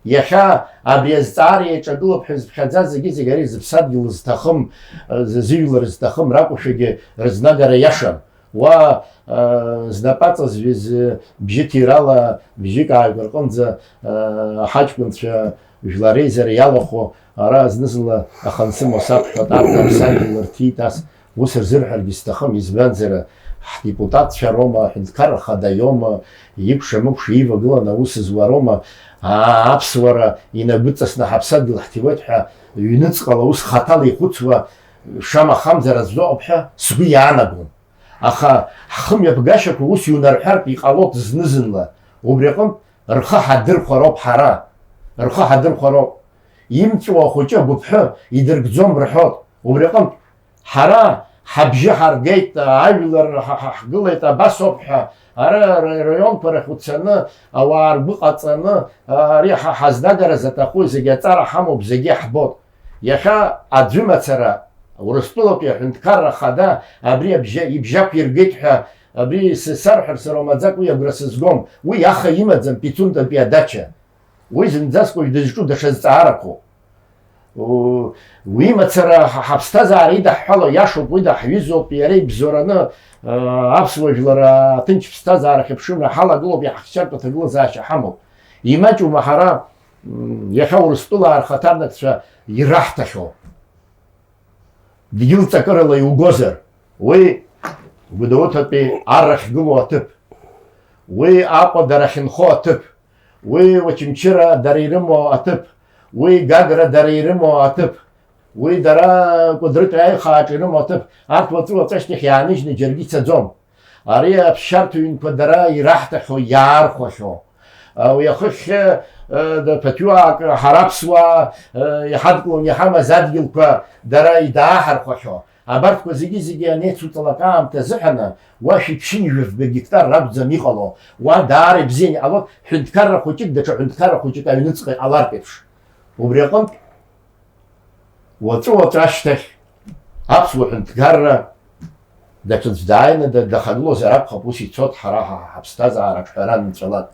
Иахьа абри азҵаара иаҿагылоуп ҳәа зыԥхьаӡаз зегьы-зегь ари зыԥсадгьыл зҭахым, зыжәлар зҭахым ракәушәагьы рызнагара иашам. Уа, э, знапаҵа зҩыз, э, бжьы ҭирала бжьык ааигәа рҟынӡа, э, ҳаҷкәынцәа жәлар реизара иалахәу ара зны-зынла ахансымуа сабҳәоит, арҭ аԥсадгьыл рҭиит ас, ус рзырҳәаргьы сҭахым, избанзар, ҳдепутатцәа роума, аҳәынҭқарра хада иоума, икәша-мыкәша ивагыланы аус зуа роума, аа, аԥсуара инагәыҵасны ҳаԥсадгьыл ҳҭиуеит ҳәа ҩныҵҟала ус хаҭала ихәыцуа шамахамзар аӡә дыҟоуп ҳәа сгәы иаанагом. Аха ҳхымҩаԥгашьақәа ус иунарҳәартә иҟалоит зны-зынла. Убри аҟынтә рхы ҳадырхәароуп ҳара. Рхы ҳадырхәароуп. Имҵәуа ахәыҷы агәыԥҳәы идыргӡом рҳәоит. Убри аҟынтә ҳара ҳабжьы ҳаргеит, ажәлар ҳа-, ҳа-, ҳгылеит, абас ауп ҳәа, ара ра-, раионқәа рахь уцаны, ауаа ргәы ҟаҵаны, ари ҳа-, ҳазнагара заҭаху зегьы аҵара ҳамоуп, зегьы ҳбоит. Иахьа аӡәымацара, Урыстәылатәи аҳәынҭқарра ахада абри абжьа-, ибжьақәиргеит ҳәа, абри с-, сарҳәар сара умаӡак уи агәра сызгом. Уи аха имаӡам Пицундатәи адача. Уи зынӡаск уажә дызҿу даҽа зҵаарақәоуп. У-, уимацара ҳа-, ҳаԥсҭазаара идаҳҳәало иашоуп, уи даҳҩызоуп, иара ибзоураны, а, аԥсуа жәлар аҭынч ԥсҭазаара хьыԥшымра ҳалагылоуп, иаҳхьчартә аҭагылазаашьа ҳамоуп. Имаҷума ҳара, м, иахьа Урыстәылаа рхаҭарнакцәа ираҳҭахьоу? Дгьыл ҵакырала иугозар, уи Гәдоуҭатәи арахь гылоу аҭыԥ, уи Аҟәа дара ахьынхо аҭыԥ, Уи Очамчыра дара ирымоу аҭыԥ, уи Гагра дара ирымоу аҭыԥ, уи дара Кәыдрытәи аихааҿ ирымоу аҭыԥ, арҭ уаҵәы-уаҵәашьҭахь иааныжьны џьаргьы ицаӡом. Ари аԥсшьарҭа ҩнқәа дара ираҳҭахьоу, иаархәахьоу. А, уи ахыхь, а, да, ԥаҭҩык ҳара аԥсуаа, а, иҳадкыланы иҳамаз адгьылқәа дара идааҳархәахьоу. Абарҭқәа зегьы-зегьы анеицуҵалак аамҭа азыҳәаны, уа шәиԥшьынҩажәа гектар ракәӡам иҟало, уа даара ибзианы иҟалоит, ҳәынҭқарра хәыҷык даҽа ҳәынҭқарра хәыҷык аҩныҵҟа иҟалартә еиԥш. Убри аҟынтә, уаҵәы-уаҵәы ашьҭахь аԥсуа ҳәынҭқарра даҽаӡә дааины да-, дахагылозар акәхап, ус ицоит ҳара ҳа-, ҳаԥсҭазаараҿ ҳәара анынҵәалак.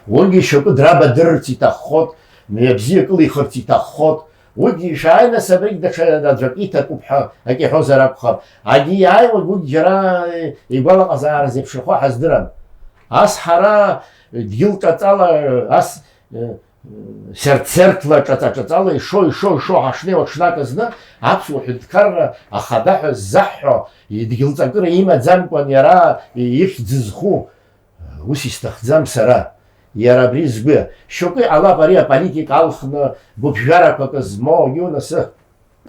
Уигьы шьоукы драбадырырц иҭаххот, мҩа бзиак ылихырц иҭаххот, уигьы шәааи нас абригь даҽа аӡәак иҭатәуп ҳәа акы иҳәозар акәхап. Агьи иааиуагь уигь џьара игәалаҟазаара зеиԥшрахо ҳаздырам. Ас ҳара дгьыл ҿаҵала, ас, э, сертсертла, ҿаҵа-ҿаҵала ишо, ишо, ишо ҳашнеиуа ҽнак зны аԥсуа ҳәынҭқарра ахада ҳәа ззаҳҳәо, идгьылҵакыра имаӡамкәан иара ихьӡ зху, ус исҭахӡам сара. Иара абри згәы. Шьоукы иҟалап ари аполитика алхны гәыԥжәарақәак змоу, егьи унасы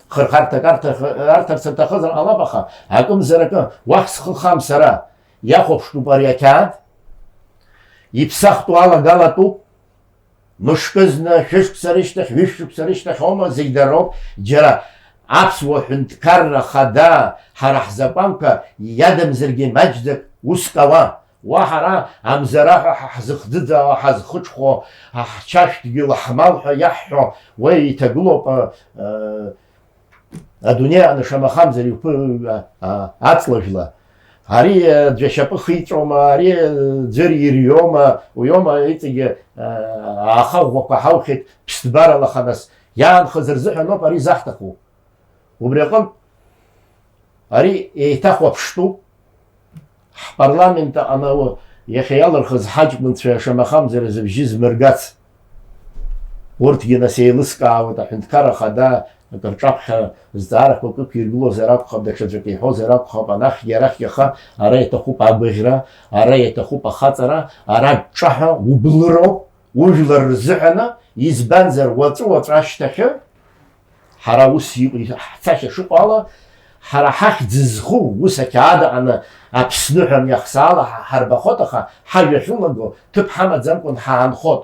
хырхарҭак арҭах-, арҭарц рҭахызар ҟалап, аха акымзар акы, уахь схы хам сара. Иахәаԥштәуп ари ақьаад, иԥсахтәу алагалатәуп, мышкызны, шәышықәса рышьҭахь, ҩышықәса рышьҭахь аума, зегь дароуп, џьара аԥсуа ҳәынҭқарра хада ҳара ҳзакәанқәа иадамзаргьы маҷӡак уск ауа. Уа ҳара амзара ҳәа ҳа ҳзыхӡыӡаауа, ҳазхыҽхәо, ҳ-, ҳчашәҭгьы лаҳмал ҳәа иаҳҳәо, уи иҭагылоуп, а, а, адунеи аҟны шамахамзар иуԥы-, а, а, аҵла жәла. Ари, а, ӡәа шьапы хиҵәома, ари, а, ӡәыр ирҩома, уиома, иҵегьы, а, аха ӷәӷәақәа ҳаухьеит ԥсҭбарала ханас. Иаанхаз рзыҳәаноуп ари заҳҭаху. Убри аҟынтә, ари еиҭахәаԥштәуп. Ҳпарламент аҟны иахьа иалырхыз ҳаҷкәынцәа шамахамзар зыбжьы змыргац. Урҭгьы нас еилыскаауеит, аҳәынҭқарра ахада акыр ҿаԥхьа зҵаарақәак ықәиргылозар акәхап, даҽаӡәак иҳәозар акәхап, анахьгьы арахьгьы, аха ара иаҭахуп агәаӷьра, ара иаҭахуп ахаҵара, ара ҿаҳәа, ублыроуп, ужәлар рзыҳәаны, избанзар, уаҵәы-уаҵәы ашьҭахьы, ҳара ус иҟоу, ҳцашьа шыҟоу ала, ҳара ҳахьӡ зху, ус ақьаад аҟаны Аԥсны ҳәа мҩахсаала ҳа-, ҳарбахот, аха ҳажәа ахьунаго ҭыԥ ҳамаӡамкәан ҳаанхот.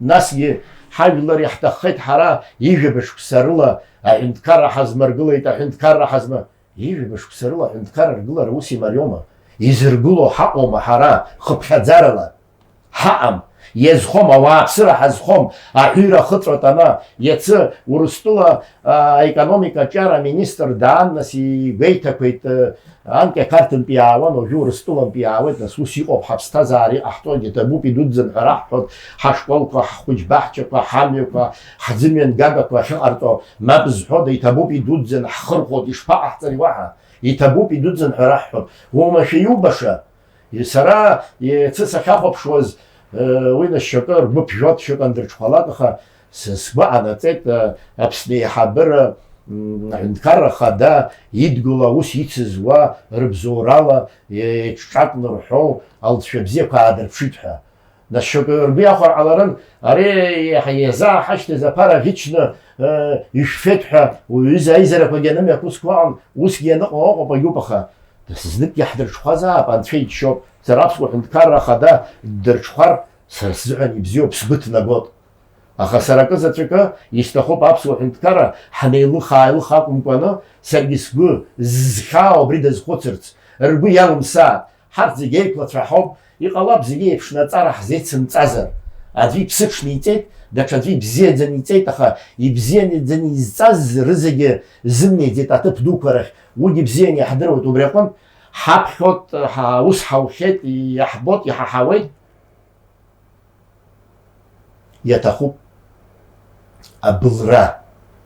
Насгьы ҳажәлар иаҳҭаххеит ҳара ижәабжь шықәса рыла аҳәынҭқарра ҳазмыргылеит, аҳәынҭқарра ҳазмы-, ижәабжь шықәса рыла аҳәынҭқарра ргылара ус имариоума? Изыргыло ҳаҟоума ҳара, хыԥхьаӡарала? Ҳаҟам, иазхом, ауааԥсыра ҳазхом, аҳәира ахыҵәатәаны, иацы Урыстәыла, а, аекономика аҿиара аминистр даан, нас игәеиҭақәеит, э, анкьа Қарҭынтә иаауан, уажәы Урыстәылантә иаауеит, нас ус иҟоуп, ҳаԥсҭазаара иҟаҳҵоит, иҭабуп, идуӡӡан ҳәа раҳҳәоит, ҳашколқәа, ҳхәыҷбаҳчақәа, ҳамҩақәа, ҳӡымҩангагақәа ахьыҟарҵо, мап зҳәо, иҭабуп, идуӡӡан ҳхырхәоит, ишԥаҟаҳҵари уаҳа? Иҭабуп, идуӡӡан ҳәа раҳҳәоит, уамашәа иубаша? Сара иацы сахьахәаԥшуаз, э, уи нас шьоукы ргәы ԥжәо, шьоукы андырҽхәалак, аха с-, сгәы ҟанаҵеит, э, Аԥсны еиҳабыра, м, аҳәынҭқарра хада идгыла аус ицызуа рыбзоурала еиҿҿакны рҳәоу алҵшәа бзиақәа аадырԥшит ҳәа. Нас шьоукы ргәы иахәар ҟаларын, ари иаҳа иазааҳашьҭыз аԥара ӷьычны, э, ишәфеит ҳәа, уаҩыза аизарақәагьы анымҩаԥысқәа ыҟан, усгьы ианыҟоу ыҟоуп, агьуп, аха Нас знык иаҳдырҽхәазаап, Анцәа иџьшьоуп, сара аԥсуа ҳәынҭқарра ахада ддырҽхәар, сара сзыҳәан ибзиоуп, сгәы ҭнагоит. Аха сара акы заҵәыкы исҭахуп аԥсуа ҳәынҭқарра ҳанеилых-ааилых акәымкәаны, саргьы сгәы зхьаау абри дазхәыцырц, ргәы иалымсааит, ҳарҭ зегьы еиқәлацәа ҳауп, иҟалап зегьы еиԥшны аҵара ҳзеицымҵазар. Аӡәы иԥсыҽны иҵеит, даҽаӡәы ибзиаӡаны иҵеит, аха ибзиаӡаны изҵаз рызегьы зымнеиӡеит аҭыԥ дуқәа рахь, уигьы бзианы иаҳдыруеит, убри аҟынтә ҳаԥхьоит, ҳа-, ус ҳаухьеит, иаҳбоит, иҳаҳауеит. Иаҭахуп абылра,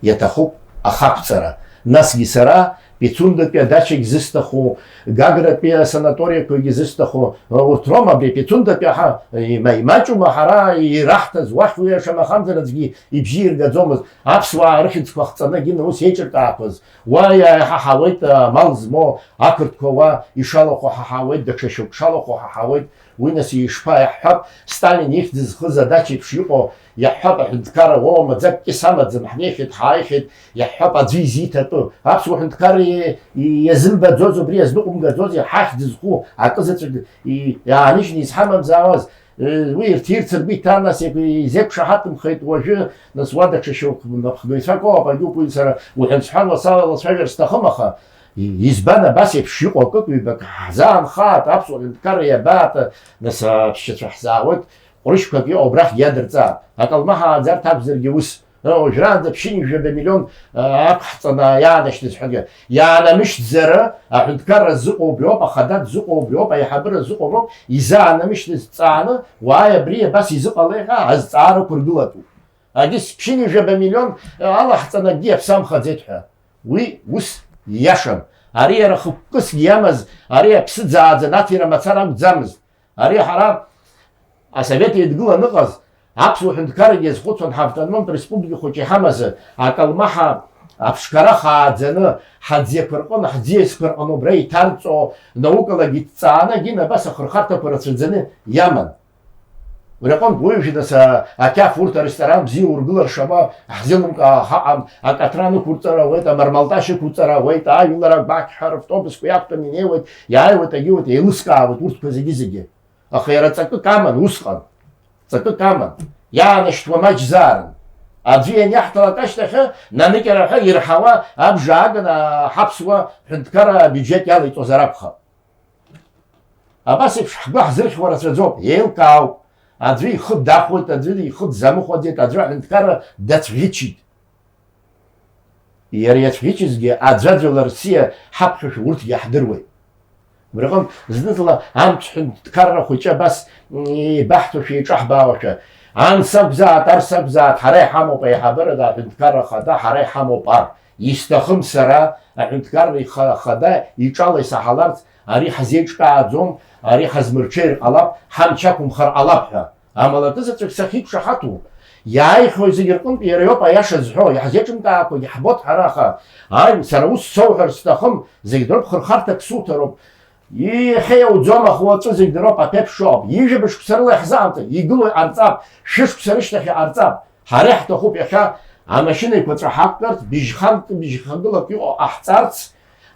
иаҭахуп ахақәҵара. Насгьы сара Пицундатәи адачагь зысҭаху, Гагратәи асанаториақәагьы зысҭаху, урҭ роума абри Пицундатәи аҳа-, има-, имаҷума ҳара ираҳҭаз, уахь уи шамахамзар аӡәгьы ибжьы иргаӡомызт. Аԥсуаа рыхьӡқәа ахҵаны Гина ус еиҿыркаақәаз, уа иаҳаҳауеит, амал змоу ақырҭқәа уа ишалахәу ҳаҳауеит, даҽа шьоук шалахәу ҳаҳауеит. Уи нас ишԥа, иаҳҳәап, Сталин ихьӡ зхыз адача еиԥш иҟоу, иаҳҳәап, аҳәынҭқарра уоума, маӡак кьыс амаӡам, ҳнеихьеит, ҳааихьеит, иаҳҳәап, аӡәы изиҭатәу. Аԥсуа ҳәынҭқарра иа-, иа-, иазымбаӡоз, убри иазныҟәымгаӡоз, иҳахьӡ зху акы заҵәык и-, иааныжьны изҳамамзаауаз, э, уи ирҭирц ргәы иҭан, нас иақә-, изеиқәшаҳаҭымхеит, уажәы, нас, уа даҽа шьоук напхгаҩцәак ыҟоуп, агьуп, уи сара уҳәан-сҳәан ласала лацәажәар сҭахым, аха, и-, избан абас еиԥш иҟоу акык-ҩбак ҳзаанхааит, аԥсуа ҳәынҭқарра иабаата, нас аԥсшьацәа ҳзаауеит, ҟәрышьқәак иҟоу абрахьгьы иадырҵааит. Акалмаҳа ааӡарҭа акәзаргьы ус, уажәраанӡа ԥшьынҩажәаба миллион, а, ақәҳҵаны иаанашьҭыз ҳәагьы. Иаанамышьҭзара, аҳәынҭқарра зыҟоу убриоуп, ахада дзыҟоу убриоуп, аиҳабыра зыҟоу уброуп, изаанамышьҭыз ҵааны, уааи абри абас изыҟалеи ҳәа азҵаарақәа ргылатәуп. Агьыс ԥшьынҩажәаба миллион алаҳҵан акгьы иаԥсамхаӡеит ҳәа. Уи ус ииашам. Ари иара хықәкысгьы иамаз, ари аԥсы ӡааӡа анаҭира мацара акәӡамызт. Ари ҳара Асовет Еидгыла аныҟаз, аԥсуа ҳәынҭқаррагьы иазхәыцуан, ҳавтономтә республика хәыҷы иҳамазар, акалмаҳа аԥшқара хааӡаны, ҳаӡиақәа рҟын, ҳӡиасқәа рҟын убра иҭарҵо, наукалагьы иҭҵааны, Гина абас ахырхарҭақәа рацәаӡаны иаман. Убри аҟынтә уи нас, а, ақьаф урҭ аресторан бзиа ургылар шама ҳзеилымкаа ҳаҟам, акаҭран ықәырҵар ауеит, амармалташь ықәырҵар ауеит, ажәлар агәақьҳәа равтобусқәа иақәтәаны инеиуеит, иааиуеит, агьиуеит, еилыскаауеит урҭқәа зегьы-зегьы. Аха иара ҵакык аман усҟан, ҵакык аман, иаанашьҭуа маҷзаарын. Аӡәы ианиаҳҭалак ашьҭахь, наныкьара ҳәа ирҳауа абжа агын, а, ҳаԥсуа ҳәынҭқарра абиуџьет иалеиҵозар акәхап. Абас еиԥш ҳгәы ҳзырхьуа рацәаӡоуп, еилкаауп. Аӡәы ихы дахәоит, аӡәы ихы дзамыхәаӡеит, аӡәы аҳәынҭқарра дацәӷьычит. Иара иацәӷьычызгьы аӡәаӡәала рсиа ҳаԥхьошәа урҭгьы ҳдыруеит. Убри аҟынтә, зны-зынла амц ҳәынҭқарра хәыҷы абас, м, еибаҳҭошәа, еиҿаҳбаауашәа, анс акәзаат, арс акәзаат, ҳара иҳамоуп аиҳабыра, аҳәынҭқарра ахада, ҳара иҳамоуп ар. Исҭахым сара, аҳәынҭқарра иха-, ахада иҿала исаҳаларц, ари ҳазеиҿкааӡом, ари ҳазмырҽеир ҟалап, ҳамч ақәымхар ҟалап ҳәа. Амала акызаҵәык сахьиқәшаҳаҭу, иааихьоу зегь рҟынтә иара иоуп аиаша зҳәо, иаҳзеиҿымкаақәагьы ҳбоит ҳара, аха, ааи, сара ус соуҳәар сҭахым, зегь дроуп, хырхарҭак суҭароуп. Иахьа иауӡом, аха уаҵәы зегь дроуп, аԥеиԥш ыҟоуп. Ижәабжь шықәса рыла иаҳзаамҵан, игылоу иҟарҵап, шәышықәса рышьҭахь иҟарҵап. Ҳара иаҳҭахуп иахьа амашьына еиқәаҵәа ҳақәтәарц, бжьхантә, бжьхагылак иҟоу ҟаҳҵарц,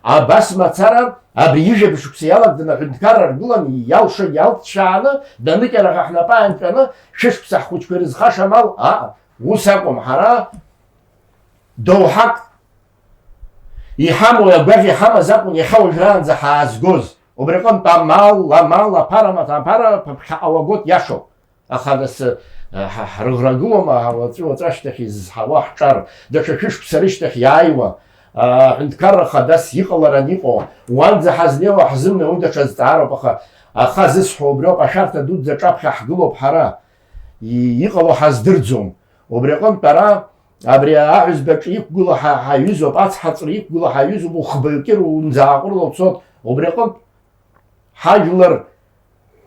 абас мацара, абри ижәабжь шықәса иалагӡаны аҳәынҭқарра ргылан, иалшогь алҵшәааны, даныкьараха ҳнапы аанҟьаны, шәышықәса ҳхәыҷқәа ирызхаша амал, аа, ус акәым, ҳара доуҳак иҳамоу агәаӷь иҳамаз акәын иахьа уажәраанӡа ҳаазгоз. Убри аҟынтә амал, амал, аԥара маҭәа, аԥара ԥыԥхьаҟа уагоит, иашоуп. Аха нас, ҳа, ҳрыӷрагылома, уаҵәы-уаҵәы ашьҭахь изызҳауа ҳҿар, даҽа шәышықәса рышьҭахь иааиуа, аҳәынҭқарра хадас иҟаларан иҟоу, уанӡа ҳазнеиуа ҳзымнеиуа даҽа зҵаароуп, аха, аха зысҳәо убриоуп, ашәарҭа дуӡӡа аҿаԥхьа ҳгылоуп ҳара, и-, иҟало ҳаздырӡом. Убри аҟынтә ара, абри аҳәызбаҿы иқәгыло ҳа-, ҳаҩызоуп, ацҳаҵәра иқәгыло ҳаҩызоуп, ухбаҩ кьыр унӡааҟәрыла уцот, убри аҟынтә ҳажәлар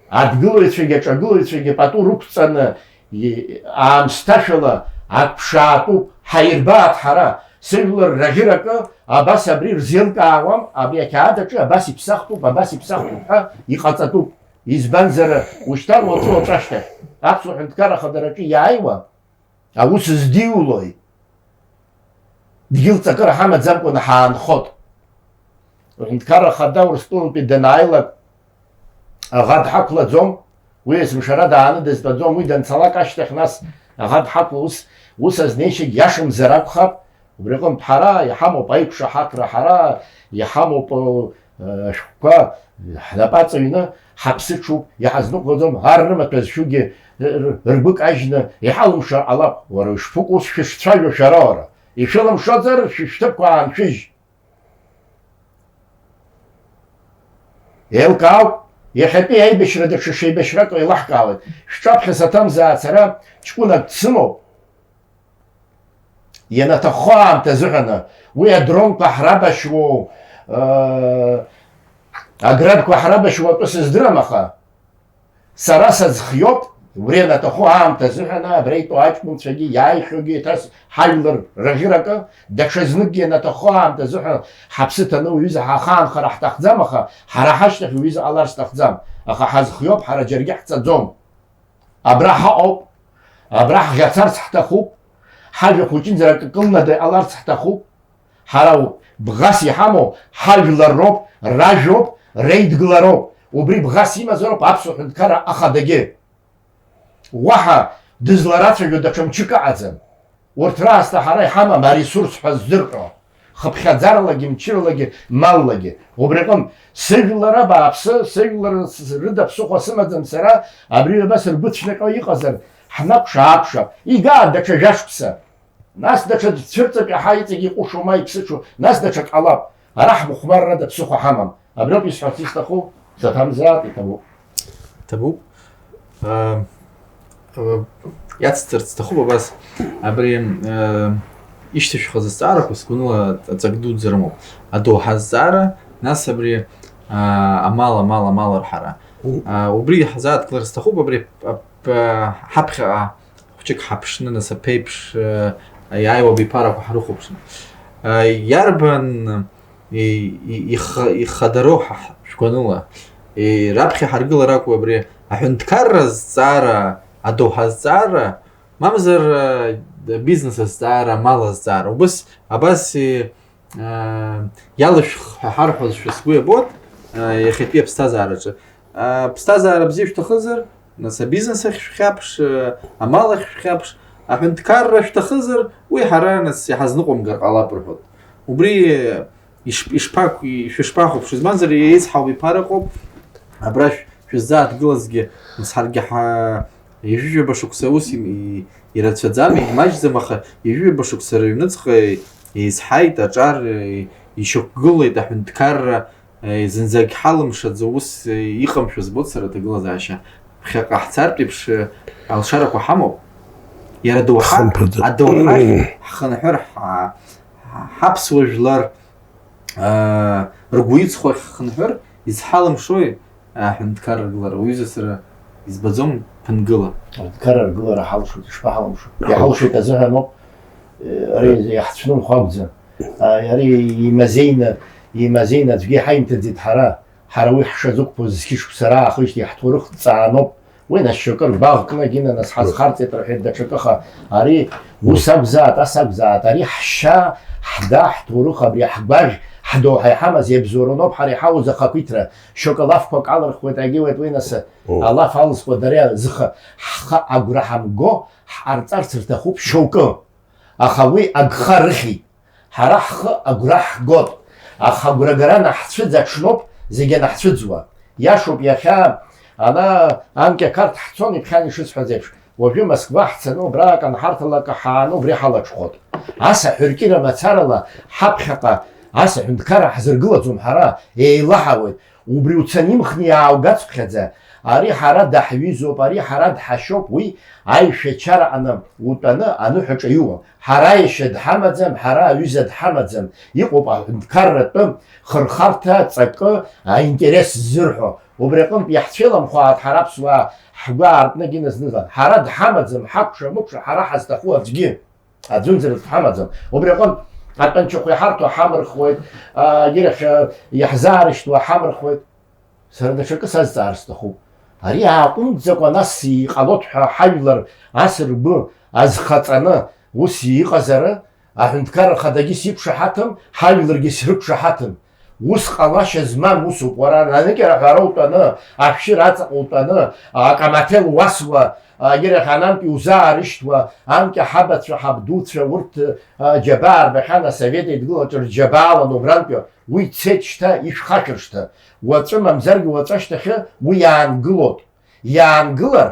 адгылаҩцәагьы аҿагылаҩцәагьы пату рықәҵаны, и-, аамсҭашәала ак ԥшаатәуп, ҳаирбааит ҳара. Сыжәлар раӷьыракы абас абри рзеилкаауам, абри ақьаад аҿы абас иԥсахтәуп, абас иԥсахтәуп ҳәа иҟаҵатәуп. Избанзар, ушьҭан уаҵәы-уаҵәы ашьҭахь аԥсуа ҳәынҭқарра ахадараҿы иааиуа, аус здиулои? Дгьыл ҵакыра ҳамаӡамкәаны ҳаанхот. Аҳәынҭқарра Ахада Урыстәылантәи данааилак, аӷа дҳақәлаӡом, уи есымшара дааны дызтәаӡом, уи данцалак ашьҭахь нас аӷа дҳақәла ус, ус азнеишьагь иашамзар акәхап, убри аҟынтә ҳара иҳамоуп аиқәшаҳаҭра, ҳара иҳамоуп, э, ашәҟәқәа ҳнапы аҵаҩны, ҳаԥсы ҽуп, иҳазныҟәгаӡом, ар рымаҭәа зшәугьы, р-, р-, ргәы кажьны иҳалымшар ҟалап, уара ушԥыкәу ус шәышцәажәо шәара уара? Ишәылымшозар, шәышәҭыԥқәа ааншәыжь. Еилкаауп, иахьатәи аибашьра даҽа шеибашьрак еилаҳкаауеит. Шәҿаԥхьа саҭамзааит, сара ҷкәынак дсымоуп. Ианаҭаххо аамҭа азыҳәаны, уи адронқәа ҳрабашьуоу, Аградқәа ҳрабашьуа атәы сыздырам, аха сара сазхиоуп, убри анаҭаху аамҭазыҳәан абра итәоу аҷкәынцәагьы, иааихьоугьы еиҭас ҳажәлар раӷьыракы, даҽазныкгьы анаҭаху аамҭазыҳәан ҳаԥсы ҭаны уҩыза ҳахаанхар ҳҭахӡам, аха ҳара ҳашьҭахь уҩыза ҟалар сҭахӡам. Аха ҳазхиоуп, ҳара џьаргьы ҳцаӡом. Абра ҳаҟоуп, абра ҳӷьацарц ҳҭахуп, ҳажәа хәыҷынӡа акы кылнада иҟаларц ҳҭахуп. Ҳара бӷас иҳамоу ҳажәлар роуп, ражәоуп, реидгыла роуп. Убри бӷас имазароуп аԥсуа ҳәынҭқарра ахадагьы. Уаҳа дызларацәажәо даҽа мчык ыҟаӡам. Урҭ раасҭа ҳара иҳамам аресурс ҳәа ззырҳәо, хыԥхьаӡаралагьы, мчыралагьы, маллагьы. Убри аҟынтә, сыжәлар абааԥсы, сыжәлар с-, рыда ԥсыхәа сымаӡам сара, абри ҩба сыргәыцәныҟьо иҟазар, ҳнакәша-аакәшап, игаа даҽа жәашықәса. Нас даҽа цәырҵып, иаҳа иҵегь иҟәышума, иԥсыҽу, нас даҽак ҟалап. Ара ҳмыхәмаррада ԥсыхәа ҳамам. Абриоуп исҳәарц исҭаху, саҭамзаап, иҭабуп. Ҭабуп. Э, э, иацҵарц сҭахуп абас. Абри, э, ишьҭышәхыз азҵаарақәа сгәаныла аҵак дуӡӡа рымоуп. Адоуҳа азҵаара, нас абри, э, амал, амал, амал арҳара. Мм. Э, убри ҳзааҭгылар сҭахуп, абри ап-, ап-, ҳаԥхьаҟа хәҷык ҳаԥшны, нас аԥеиԥш, э, иааиуа абиԥарақәа ҳрыхәаԥшны. Э, иарбан и-, и-, ихы-, ихадароу ҳа-, ҳ-, шәгәаныла? И-, раԥхьа ҳаргылар акәу абри аҳәынҭқарра азҵаара, адоуҳа азҵаара, мамзар, э, бизнес азҵаара, амал азҵаара? Убыс, абас и-, э, иалышәх ҳәа ҳарҳәозшәа сгәы иабоит, э, иахьатәи аԥсҭазаараҿы. Аԥсҭазаара бзиа шәҭахызар, нас абизнес ахь шәхьаԥш, амал ахь шәхьаԥш, аҳәынҭқарра шәҭахызар, уи ҳара, нас, иҳазныҟәымгар ҟалап рҳәоит. Убри иш-, ишԥақәи-, шәышԥахәаԥшуа? Избанзар, еицҳауп иԥара ыҟоуп, абра шә-, шәыззааҭгылазгьы, нас, ҳаргьы ҳа-, ҩажәижәаба шықәса ус им-, и-, ирацәаӡам, имаҷӡам, аха ҩажәижәаба шықәса рыҩныҵҟа еизҳаит аҿар, и-, ишьақәгылеит аҳәынҭқарра, Зынӡагь ҳалымшаӡо ус иҟамшәа збоит сара аҭагылазаашьа. Ԥхьаҟа ҳцартә еиԥш, алшарақәа ҳамоуп. Иара адоуҳа, хымԥада, адоуҳахь ҳхынҳәыр, ҳа-, ҳаԥсуа жәлар, аа, ргәы иҵхо ахь ҳхынҳәыр, изҳалымшои аҳәынҭқарра аргылара? Уҩыза, сара избаӡом ԥынгыла. Аҳәынҭқарра аргылара ҳалшоит, ишԥаҳалымшо? Ҳалшоит. Иҳалшоит азыҳәаноуп, э, ари иаҳцәнымхо акәӡам. А, ари имазеины, имазеины аӡәгьы иҳаимҭаӡеит ҳара. Ҳара уи ҳшазықәԥоз зқьышықәса раахижьҭеи ҳҭоурых ҵааноуп. Уи нас шьоукы ргәаӷ кны агьынанас ҳазхарҵеит рҳәеит даҽакы, аха ари ус акәзаат, ас акәзаат, ари ҳшьа, ҳда, ҳҭоурых, абри ҳгәаӷь, ҳдоуҳа иҳамаз иабзоуроноуп ҳара иҳауз ахақәиҭра. Шьоукы алафқәак алырхуеит, агьуеит, уи нас алаф алызкуа дара зхы, ҳхы агәра ҳамго ҳҟарҵарц рҭахуп шьоукы. Аха уи агха рыхьит. Ҳара ҳхы агәра ҳгот, аха агәрагара анаҳцәыӡ аҽноуп зегь анаҳцәыӡуа. Иашоуп, иахьа ана анкьа Қарҭ ҳцон, иԥхьан ишысҳәаз еиԥш, уажәы Москва ҳцаны, убра аканҳарҭала акы ҳааны убри ҳалаҽхәот. Ас аҳәыркьыра мацарала ҳаԥхьаҟа ас аҳәынҭқарра ҳзыргылаӡом ҳара, еилаҳауеит. Убри уцаны имхны иааугацыԥхьаӡа, ари ҳара даҳҩызоуп, ари ҳара дҳашьоуп, уи аишәачара аҟны утәаны аныҳәаҿа иуам. Ҳара иашьа дҳамаӡам, ҳара аҩыза дҳамаӡам. Иҟоуп аҳәынҭқарратәы хырхарҭа ҵакы аинтерес ззырҳәо. Убри аҟынтә иаҳцәеиламхәааит ҳара аԥсуаа, ҳгәы аартны гьына зны-зынла. Ҳара дҳамаӡам, ҳакәша-мыкәша ҳара ҳазҭаху аӡәгьы. Аӡәымзар дҳамаӡам. Убри аҟынтә атәанчахә иҳарҭо ҳамырхуеит, а, егьирахь, а, иаҳзаарышьҭуа ҳамырхуеит. Сара даҽакы сазҵаар сҭахуп. Ари ааҟәымҵӡакәа нас иҟалоит ҳәа ҳажәлар ас ргәы азхаҵаны ус иҟазар, аҳәынҭқарра хадагьы сиқәшаҳаҭым, ҳажәларгьы срықәшаҳаҭым. Ус ҟалашьа змам усуп, уара, аныкьара ҳәара утәаны, ашәшьыра аҵаҟа утәаны, акамаҭел уасуа, егьирахь анантә иузаарышьҭуа, анкьа ҳабацәа, ҳабдуцәа, урҭ, а, џьабаа рбахьан асовет еидгылаҿы рџьабаалан убрантәи, уи цеит шьҭа, ишәхашәыршҭа. Уаҵәы мамзаргьы уаҵәашьҭахьы уи иаангылоит. Иаангылар,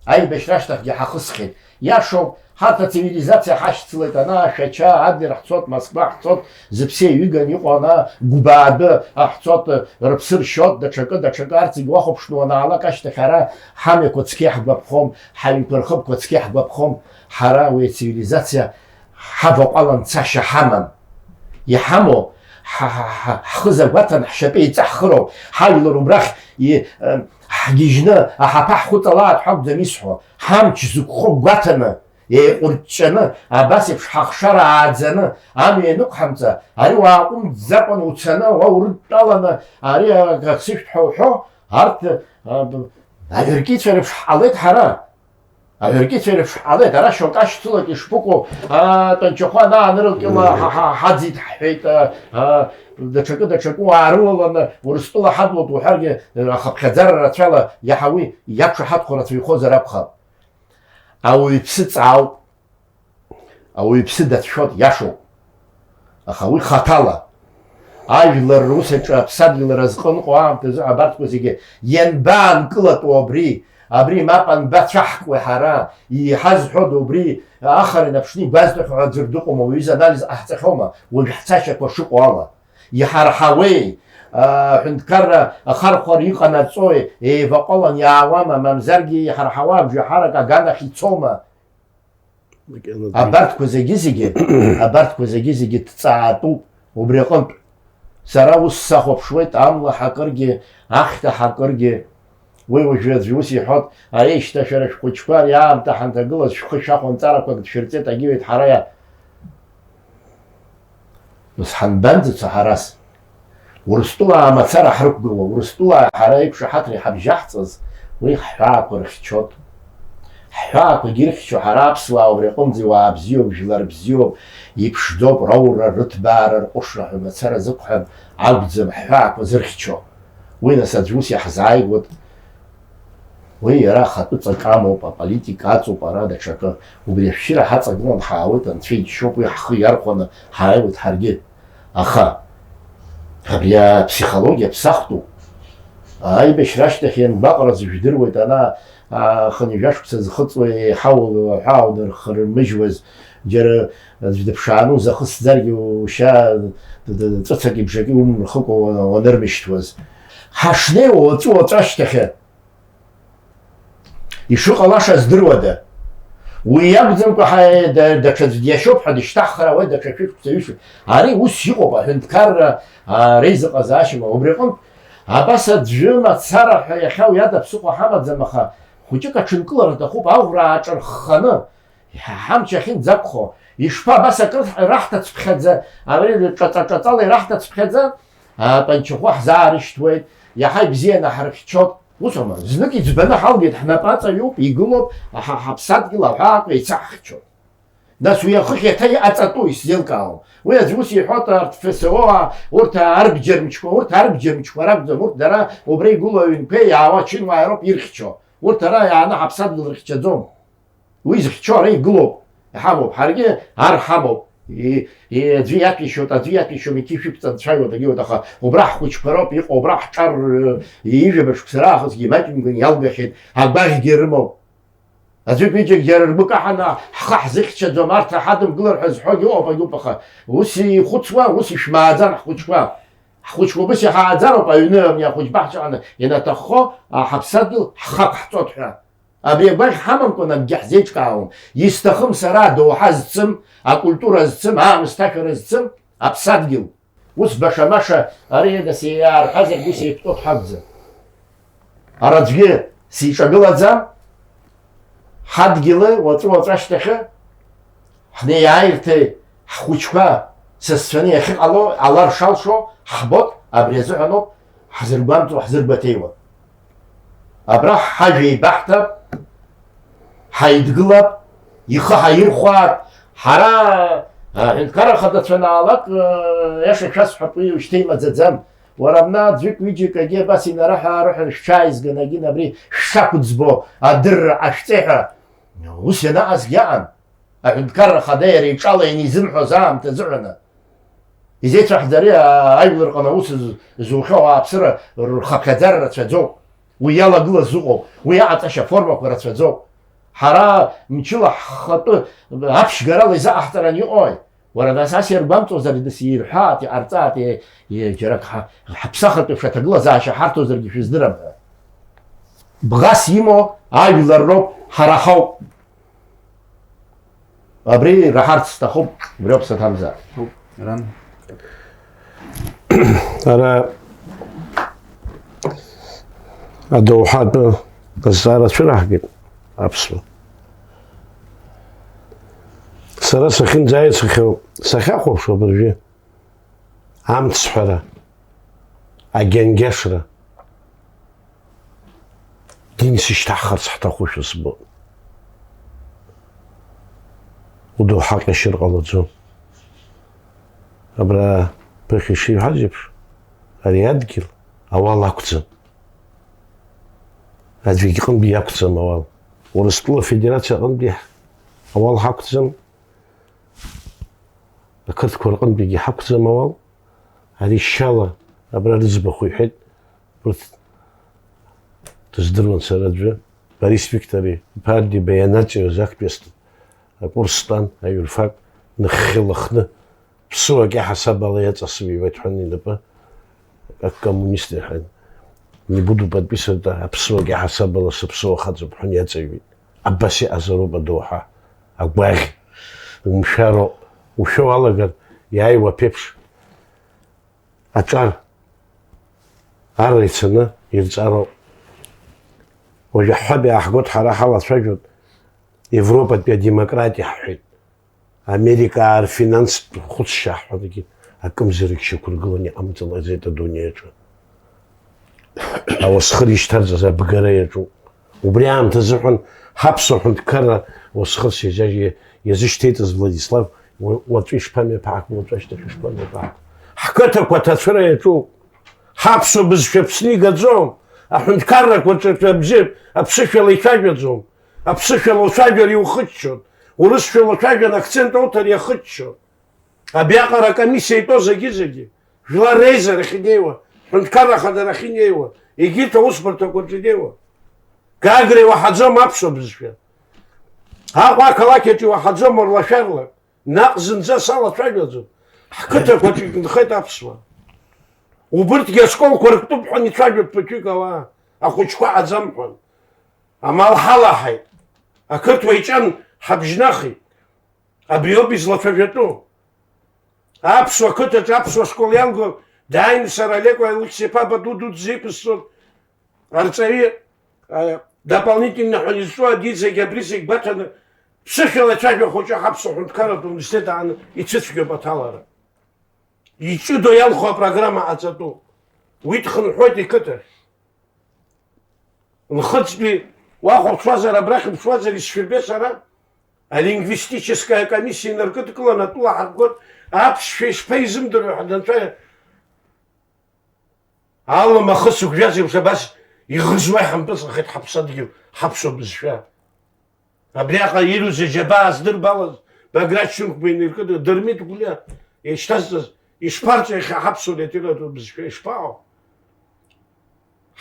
аибашьра ашьҭахьгьы ҳахысхьеит. Иашоуп, ҳарҭ ацивилизациа ҳашьцылеит, ана Шәача, Адлер ҳцот, Москва ҳцот, зыԥсы еиҩыган иҟоу ана Гәбаадәы ҳцот, рыԥсы ршьот, даҽакы, даҽакы, арҭ зегь уахәаԥшны уанаалак ашьҭахь ара ҳамҩақәа цқьа иаҳгәаԥхом, ҳаҩнқәа рхыбқәа цқьа иаҳгәаԥхом. Ҳара уи ацивилизациа ҳаваҟәалан цашьа ҳамам. Иҳамоу Ҳа, ҳа, ҳа, ҳхы загәаҭан, ҳшьапы еиҵаҳхыроуп, ҳажәлар убрахь и-, э, ҳгьежьны аҳаԥы ҳхәыҵалааит ҳәа акәӡам исҳәо, ҳамч зықәхо гәаҭаны, еиҟәырҷҷаны, абас еиԥш ҳахшара ааӡаны, амҩа ианықәҳамҵа, ари уааҟәымҵӡакәан уцаны, уа урыдтәаланы, ари акы сышәҭ ҳәа уҳәо, арҭ, а, б-, аҩыркьицәа реиԥш ҳҟалеит ҳара. Аҩыркьыцәа реиԥш ҳҟалеит, ара шьоук ашьцылак ишԥыкәу, атәанчахәы анааныркыла, ҳа, ҳа, ҳаӡит ҳҳәеит, а, а, даҽакы, даҽакы уаарылаланы Урыстәыла ҳадлоит уҳәаргьы, ахыԥхьаӡара рацәала иаҳа уи иақәшаҳаҭхо рацәаҩхозар акәхап. Ауаҩԥсы ҵаауп, ауаҩԥсы дацәшәоит, иашоуп. Аха уи хаҭала. Ажәлар рус аҿы аԥсадгьыл разҟы аныҟоу аамҭазы абарҭқәа зегьы ианбаанкылатәу абри, абри мап анбацәаҳкуеи ҳара, иҳазҳәода убри, ахара инаԥшны игәазҭахьоу ҳәа аӡәыр дыҟоума, уаҩы изы анализ ҟаҳҵахьоума, уажә ҳцашьақәа шыҟоу ала? Иҳарҳауеи, аҳәынҭқарра ахархәара иҟанаҵои, еиваҟәалан иаауама, мамзаргьы иҳарҳауа абжеиҳарак аганахь ицома? Макьана дым- Абарҭқәа зегьы-зегьы, абарҭқәа зегьы-зегьы ҭҵаатәуп убри аҟынтә. Сара ус сахәаԥшуеит, амла ҳакыргьы, ахьҭа ҳакыргьы. Уи уажәы аӡәы ус иҳәоит, аишьҭашәара шәхәыҷқәа ари аамҭа ҳанҭагылаз шәхы шәахәа нҵарақәак дшәырҵеит, агьиуеит ҳара иа-, Нас ҳанбанӡацо ҳарас? Урыстәылаа мацара ҳрықәгыло, Урыстәылаа ҳара иқәшаҳаҭра иҳабжьаҳҵаз, уи ҳҳәаақәа рыхьчоит. Ҳҳәаақәагьы ирхьчо ҳара аԥсуаа убри аҟынӡа иуаа бзиоуп, жәлар бзиоуп, иԥшӡоуп, роура, рыҭбаара, рҟәышра ҳәа мацара зықәҳәан акәӡам ҳҳәаақәа зырхьчо. Уи нас аӡә ус иаҳзааигәоит. Уи иара ахатәы ҵак амоуп, аполитика аҵоуп, ара даҽакы. Убри ашәшьыра ҳаҵагылан ҳаауеит, Анцәа иџьшьоуп, уи ҳхы иархәаны ҳааиуеит ҳаргьы. Аха абри аԥсихологиа ԥсахтәуп. Аибашьра ашьҭахь иангәаҟраз жәдыруеит, ана, а, хынҩажәа шықәса зхыҵуа еиҳау аҳәаа удырхырмыжьуаз, џьара аӡә дыԥшааны узахысӡаргьы ушьа д-, д-, ҵәыцаки бжаки умырхыкәа уа-, уанырмышьҭуаз. Ҳашнеиуа уаҵәы-уаҵәы ашьҭахьы. Ишыҟалаша здыруада? Уи иакәӡамкәа ҳа-, да-, даҽаӡә диашьоуп ҳәа дышьҭаҳхыр ауеит даҽа шәышықәса, ҩышықәса. Ари ус иҟоуп, аҳәынҭқарра, а, реизыҟазаашьа ма. Убри аҟынтә, абас аӡәы мацара ҳәа иахьа уи ада ԥсыхәа ҳамаӡам, аха хәыҷык аҽынкылара аҭахуп, аӷәра ааҿархханы, иҳа-, ҳамч ахьынӡақәхо. Ишԥа, абас акыр раҳҭацыԥхьаӡа, абри ҿаҵа-ҿаҵала ираҳҭацыԥхьаӡа, атәанчахәы ҳзаарышьҭуеит, иаҳа ибзианы ҳрыхьчоит. Усоума, знык иӡбаны ҳалгеит, ҳнапы аҵаҩуп, игылоуп, ҳа-, ҳаԥсадгьыл аҳәаақәа еицаҳхьчоит. Нас уи ахыхь еиҭа иҟаҵатәу исзеилкаауам. Уи аӡәы ус иҳәоит, арҭ Ф С О-аа, урҭ арбџьармчқәа, урҭ арбџьармчқәа ракәӡам, урҭ дара убра игылоу аҩнқәеи иаауа ачынуааи роуп ирхьчо. Урҭ ара иааны ҳаԥсадгьыл рыхьчаӡом. Уи зыхьчо ара игылоуп, иҳамоуп, ҳаргьы ар ҳамоуп. И-, и-, аӡәы иаҭәеишьоит, аӡәы иаҭәеишьом, иқьышә иқәҵа анцәажәоит, агьиуеит, аха убра ҳхәыҷқәа роуп иҟоу, убра ҳҿар, ы, ҩажәа мышықәса раахысгьы имаҷымкәан иалгахьеит, агәаӷьгьы рымоуп. Аӡәык-ҩыџьак џьара ргәы каҳаны ҳхы ҳзыхьчаӡом, арҭ ҳадымгылар ҳәа зҳәогьы ыҟоуп, агьуп, аха ус ихәыцуа, ус ишәмааӡан ҳхәыҷқәа. Ҳхәыҷқәа убыс иҳааӡароуп аҩны абни ахәыҷбаҳчаҟны ианаҭаххо, а, ҳаԥсадгьыл ҳхы ақәҳҵоит ҳәа. Абри агәаӷь ҳамамкәан акгьы ҳзеиҿкаауам. Исҭахым сара адоуҳа зцым, акультура зцым, аамысҭашәара зцым аԥсадгьыл. Ус баша-маша ари нас иаарҳәазаргьы ус еиқәтәоуп ҳакәӡам. Ара аӡәгьы сиҿагылаӡам, ҳадгьыли уаҵәы-уаҵәы ашьҭахьы ҳнеиааирҭеи ҳхәыҷқәа сасцәаны иахьыҟало, ала ршалшо ҳбот, абри азыҳәаноуп ҳзыргәамҵуа, ҳзыргәаҭеиуа. Абра ҳажәа еибаҳҭап, ҳаидгылап, ихы ҳаирхәаап. Ҳара, аҳәынҭқарра ахадацәа анаалак, э, аиаша шәасҳәап, уи ушьҭа имаӡаӡам. Уара абна аӡәык-ҩыџьак агьи абас инарыҳәа-аарыҳәан шәҽааизган, агьын абри шәшақәӡбо адырра ҟашәҵеи ҳәа. Ус ианаҟазгьы аҟан. Аҳәынҭқарра Ахада иара иҿала ианизымҳәоз аамҭа азыҳәаны. Изеицәаҳәаӡари, а-, ажәлар рҟны аус з-, зухьоу ауааԥсыра рхыԥхьаӡара рацәаӡоуп. Уи иалагылаз ыҟоуп, уи аҟаҵашьа аформақәа рацәаӡоуп. Ҳара мчыла ҳхатәы аԥшьгарала изаҟаҳҵаран иҟои? Уара, нас ас иаргәамҵуазар, дысирҳәаат, иҟарҵаат, е-, е-, џьарак ҳа-, ҳаԥсахатәи шәаҭагылазаашьа ҳарҭозаргьы шәыздырам ҳәа. Бӷас имоу ажәлар роуп, ҳара ҳауп. Абри раҳарц сҭахуп, убриоуп саҭамзар. Ран. Ара адоуҳатәы азҵаара цәыраҳгеит аԥсуа. Сара сахьынӡаицахьоу, сахьахәаԥшуа абыржәы, амцҳәара, агьангьашра, динс ишьҭаҳхарц ҳҭахушәа збоит. Удоуҳа ҟьашьыр ҟалаӡом. Абра ԥыхьа ишиҳәаз еиԥш, ари адгьыл ауал ақәӡам. Аӡәгьы иҟынтәи иақәӡам ауал. Урыстәыла Афедерациа аҟынтәи ҳ-, ауал ҳақәӡам, ақырҭқәа рҟынтәигьы ҳақәӡам ауал. Ари шьала абра рыӡбахә иҳәеит, урҭ дыздыруан сара аӡәы, Борис Виктор иԥа Ардиба ианаҵаиоз актәи астудент, акурс стәан, аиурфак, ныххьы-лыхны, ԥсуак иаҳасаб ала иаҵасыҩуеит ҳәа инапы, как коммунист иҳәан, не буду подписывать, аԥсуак иаҳасаб ала сыԥсуа хаҵоуп ҳәа иаҵаҩуеит. Абас иҟазароуп адоуҳа, агәаӷь, умшәароуп, ушәо уалагар, иааиуа аԥеиԥш. Аҿар арра ицаны ирҵароуп. Уажә аҳәҳәаб иааҳгоит, ҳара ҳалацәажәоит, Европатәи адемократиа ҳҳәеит. Америкаа рфинанстә хәыцшьа ҳҳәаргьы, акымзарак шьақәыргыланы иҟамҵалаӡеит адунеи аҿы. Ауасхыр ишьҭарҵаз абгара иаҿуп. Убри аамҭазыҳәан ҳаԥсуа ҳәынҭқарра уасхырс иаза-, иазышьҭеиҵаз Владислав, уа-, уаҵәы ишԥамҩаԥаҳго, уаҵәы ашьҭахь ишԥамҩаԥаҳго? Ҳқыҭақәа аҭацәыра иаҿуп. Ҳаԥсуа бызшәа Аԥсны игаӡом. Аҳәынҭқаррақәа ҿырҳәа абжьы аԥсышәала ицәажәаӡом. Аԥсышәала уцәажәар иухыччон. Урысшәала уцәажәан акцент ауҭар иахыччон. Абриаҟара акомиссиа итәоу зегьы-зегьы, жәлар реизарахь инеиуа, ҳәынҭқарра ахадарахь инеиуа, егьырҭ аусбарҭақәа рҿы инеиуа. Гагра иуаҳаӡом аԥсуа бызшәа. Аҟәа ақалақь аҿы иуаҳаӡом урлашәарлак, наҟ зынӡа салацәажәаӡом. Ҳқыҭақәаҿы икнхеит аԥсуаа. Убырҭгьы ашколқәа рктәуп ҳәа ицәажәоит ԥыҭҩык ауаа, ахәыҷқәа ҳаӡам ҳәа. Амал ҳалаҳаит. Ақырҭуа иҿан ҳабжьнахит. Абриоуп излацәажәатәу. Аԥсуа қыҭаҿы аԥсуа школ иалго, дааины сара Алеко Алықьса-иԥа Баду дуӡӡа иқәысҵон, арҵаҩы, а, дополнительно ҳәа изҿу адин зегь абри зегь гәаҭаны, ԥсышәала ацәажәа хәыҷы ҳаԥсуа ҳәынҭқарратә университет ааны ицәыцәгьоуп аҭалара. Иҷыдоу иалху апрограмма ҟаҵатәуп. Уи дхынҳәуеит иқыҭахь. Нхыҵтәи уахәаԥшуазар, абрахь уԥшуазар, исшәырбеит сара, алингвистическая комиссиа инаркыдкыланы атәыла ҳаргоит, аԥсшәа ишԥаизымдыруеи ҳәа данцәажәа. Алым ахы сықәжәаз еиԥш абас иӷызуа иҳампыҵахеит ҳаԥсадгьыл, ҳаԥсуа бызшәа. Абриаҟара ирузеи џьабаа здырбалаз, Баграт Шьынқәба инаркыдкыланы, Дырмит Гәлиа ишьҭазҵаз, ишԥарҵо иахьа ҳаԥсуа литературатә бызшәа, ишԥаҟоу?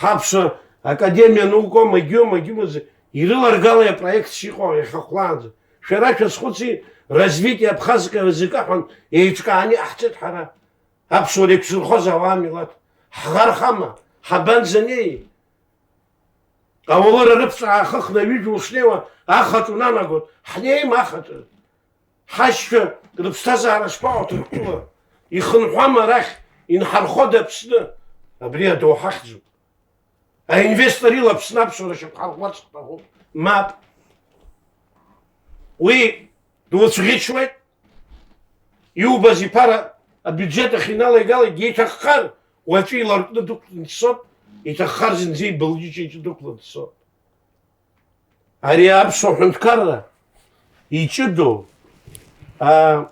Ҳаԥсуа академиа наука, МГИУ, МГИМО, ирыларгалеи апроект шыҟоу иахьа хәлаанӡа? Шәара шәазхәыци, развитие абхазского языка ҳәа еиҿкааны иҟаҳҵеит ҳара. Аԥсуара еиқәзырхоз ауаа милаҭ. Ҳӷархама? Ҳабанӡанеи? Ауалыра рыԥҵәаа ахыхны аҩыжәра ушнеиуа, ахаҿ унанагоит, ҳнеим ахаҿы. Ҳашьцәа рыԥсҭазаара шԥаҟоу Ҭырқәтәыла? Ихынҳәуама арахь, инҳархода Аԥсны? Абри адоуҳа ахьӡуп. Аинвестор ила Аԥсны аԥсуара шьақәҳарӷәӷәарц ҳҭахуп. Мап. Уи дуцәӷьычуеит. Иубаз иԥара абиуџьет ахь иналеигалеит, иҭаххар, уаҵәы иларкны дықәлан дцоит, иҭаххар зынӡа ибылџьыџьа иҿы дықәлан дцоит. Ари аԥсуа ҳәынҭқарра иҷыдоу, а,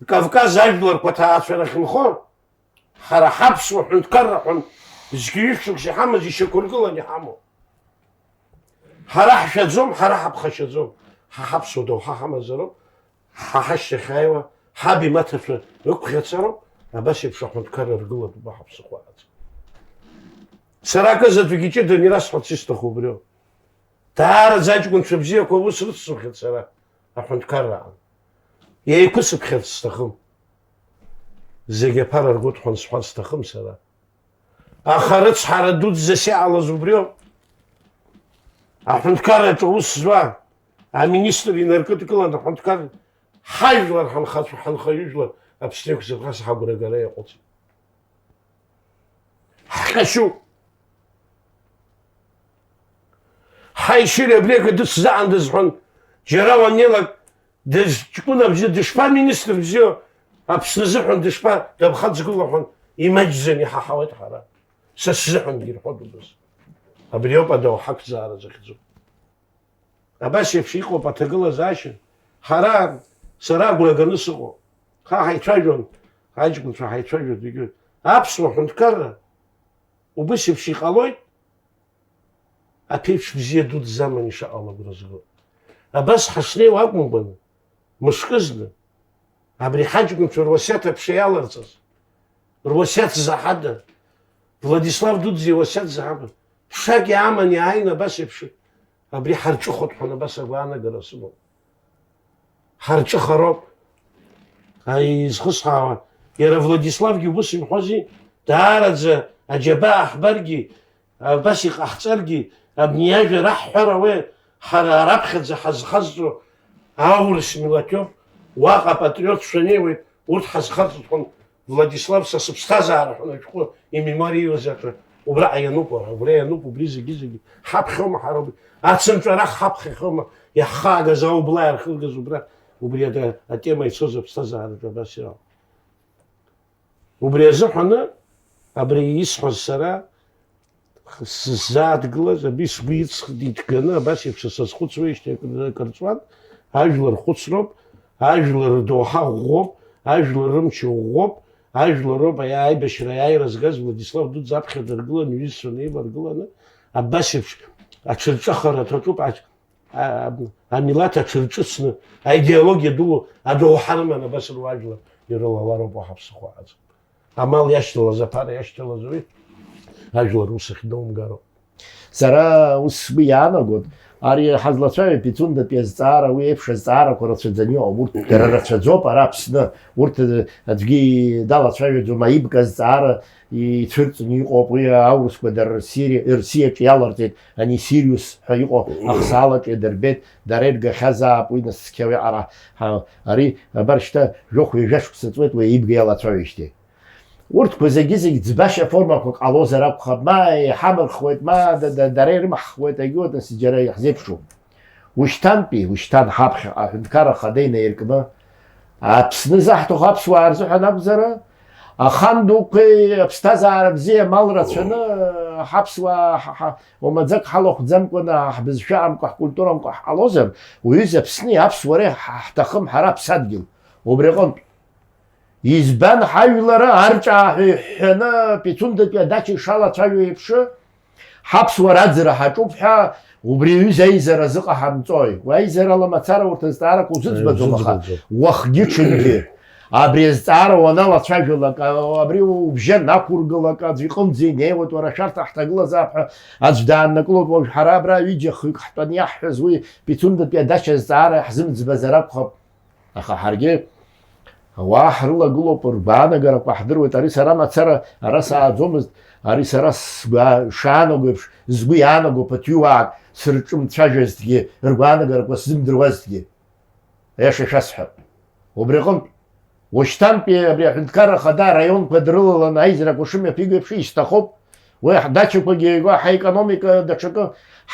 Кавказ ажәларқәа аҭаацәара ахьынхо, ҳара ҳаԥсуа ҳәынҭқарра ҳәа зқьи ҩышықәса иҳамаз ишьақәыргыланы иҳамоуп. Ҳара ҳшәаӡом, ҳара ҳаԥхашьаӡом, ҳа ҳаԥсуа доуҳа ҳамазароуп, ҳа ҳашьҭахь ааиуа ҳаб имаҭацәа рықәӷьацароуп, абас еиԥш аҳәынҭқарра ргылатәуп ҳаԥсахәы аҵа. Сара акы заҵәык иҷыданы ирасҳәарц исҭаху убриоуп. Даараӡа аҷкәынцәа бзиақәа аус рыццухьеит сара, аҳәынҭқарраан. Еиқәысыԥхьарц сҭахым. Зегь аԥара ргәы ҭҳәан сҳәар сҭахым сара. Аха рыцҳара дуӡӡас иҟалаз убриоуп. Аҳәынҭқарраҿы аус зуа, аминистр инаркыдкылан аҳәынҭқар, ҳажәлар, ҳанхацәа, ҳанхаҩыжәлар Аԥсны иқәзырхаз ҳагәрагара иаҟәыҵит. Кашьуп. Ҳаи, Шьыри, абри акы дыцзаан дызҳәан, џьара уаннеилак, дыз-, ҷкәына бзиа, дышԥаминистр бзиоу, Аԥсны азыҳәан дышԥа, дабхаҵгыло ҳәан, имаҷӡан иҳаҳауеит ҳара. Са сзыҳәангьы ирҳәоит убас. Абри ауп адоуҳа ақәӡаара захьӡу. Абас еиԥш иҟоуп аҭагылазаашьа. Ҳара, сара агәра ганы сыҟоуп. Ҳа ҳаицәажәон, аҷкәынцәа ҳаицәажәоит, егьырҭ. Аԥсуа ҳәынҭқарра убыс еиԥш иҟалоит, аԥеиԥш бзиа дуӡӡа аман ишаҟало агәра зго. Абас ҳашнеиуа акәымкәаны, мышкызны, абри ҳаҷкәынцәа руасиаҭ аԥша иаларҵаз, руасиаҭ заҳада, Владислав дуӡӡа иуасиаҭ заҳада, ԥшак иааман иааины абас еиԥш, абри ҳарҿыхоит ҳәа абас агәаанагара сымоуп. Ҳарҿыхароуп. Ааи, изхысҳәаауа, иара Владиславгьы убыс имҳәози, даараӡа аџьабаа ҳбаргьы, абас иҟаҳҵаргьы, абни иажәа раҳҳәар ауеи, ҳара раԥхьаӡа ҳазхазҵо аурыс милаҭиуп, уаҟа апатриот шәанеиуеит, урҭ ҳазхарҵоит ҳәа, Владислав, са сыԥсҭазаара ҳәа ашәҟәы имемориозаҿы убраҟа иануп, уара, убра иануп, убри зегьы-зегьы ҳаԥхьома ҳара, убри ацынҵәарах ҳаԥхьахьоума, иаҳхаагаз аублаа ирхыргаз убра, убри ада-, атема ицоз аԥсҭазаараҿы абас иҟан. Убри азыҳәаны, абри исҳәаз сара, сзаадгылаз, абри сгәы иҵхны иҭганы, абас еиԥш сазхәыцуеижьҭеи акыр-, акыр ҵуан, ажәлар хәыцроуп, ажәлар рдоуҳа ӷәӷәоуп, ажәлар рымч ӷәӷәоуп, ажәлар роуп аи-, аибашьра аиааира згаз Владислав дуӡӡа аԥхьа дыргыланы, иҩызцәа неиваргыланы, абас еиԥш аҽырҿыхара аҭаҿуп, ач-, а-, а-, амилаҭ аҽырҿыцны, аидеологиа ду адоуҳа рыманы абас руаажәлар ирылалароуп уаҳа ԥсыхәа аӡам. Амал иашьҭалаз, аԥара иашьҭалаз уи ажәлар ус ахьдоумгароуп. Сара ус сгәы иаанагоит, ари ҳазлацәажәо Пицундатәи азҵаара, уи еиԥш азҵаарақәа рацәаӡаны иҟоуп. Урҭ дара рацәаӡоуп ара Аԥсны. Урҭ, э, аӡәгьы далацәажәаӡом, аибга азҵаара ицәырҵны иҟоуп. Уи аурысқәа дара рсири-, рсиаҿ иаларҵеит, ани Сириус ҳәа иҟоу ахсаалаҿ иадырбеит, дара иргахьазаап уи нас цқьа уи ара. Ҳа-, ари, абар шьҭа, жәохә-ҩажәа шықәса ҵуеит уи аибга иалацәажәоижьҭеи. Урҭқәа зегьы-зегь ӡбашьа формақәак ҟалозар акәхап, ма иҳамырхуеит, ма да-, да-, дара ирымаҳхуеит, егьиуеит, нас џьара иаҳзеиԥшуп. Ушьҭантәи, ушьҭан ҳаԥхьаҟа аҳәынҭқарра ахада инаиркны, Аԥсны заҳҭаху аԥсуаа рзыҳәан акәзар, ахан дуқәеи аԥсҭазаара бзиа мал рацәаны, ҳаԥсуаа ҳа-, ҳа-, умаӡак ҳалахәӡамкәаны, ҳбызшәамкәа, ҳкультурамкәа ҳҟалозар, уҩыза Аԥсни аԥсуареи ҳа-, ҳҭахым ҳара аԥсадгьыл. Убри аҟынтә. Избан ҳажәлар арҿааҳәа иҳәҳәаны Пицундатәи адача ишалацәажәо еиԥш, ҳаԥсуара аӡара ҳаҿуп ҳәа, убри аҩыза аизара азыҟаҳамҵои? Уи аизарала мацара урҭ азҵаарақәа узыӡбаӡом, аха узыӡбаӡом. Уахгьы-ҽынгьы абри азҵаара уаналацәажәалак, а-, абри убжьы анақәургылак, аӡә иҟынӡа инеиуеит, уара шәарҭ ҳҭагылазаап ҳәа аӡә дааннакылоит, уажә ҳара абра ҩыџьа-хҩык ҳтәаны иаҳҳәаз уи Пицундатәи адача азҵаара ҳзымӡбазар акәхап. Аха ҳаргьы ауаа ҳрылагылоуп, ргәаанагарақәа ҳдыруеит. Ари сара мацара ара сааӡомызт, ари сара сгәа-, шаанаго еиԥш, сгәы иаанаго ԥыҭҩыуаак сырҿымцәажәазҭгьы, ргәаанагарақәа сзымдыруазҭгьы. Аиаша шәасҳәап. Убри аҟынтә, уашьҭантәи абри аҳәынҭқарра ахада араионқәа дрылаланы аизарақәа шымҩаԥиго еиԥш исҭахуп. Уи ҳдачақәагьы, ҳаекономика даҽакы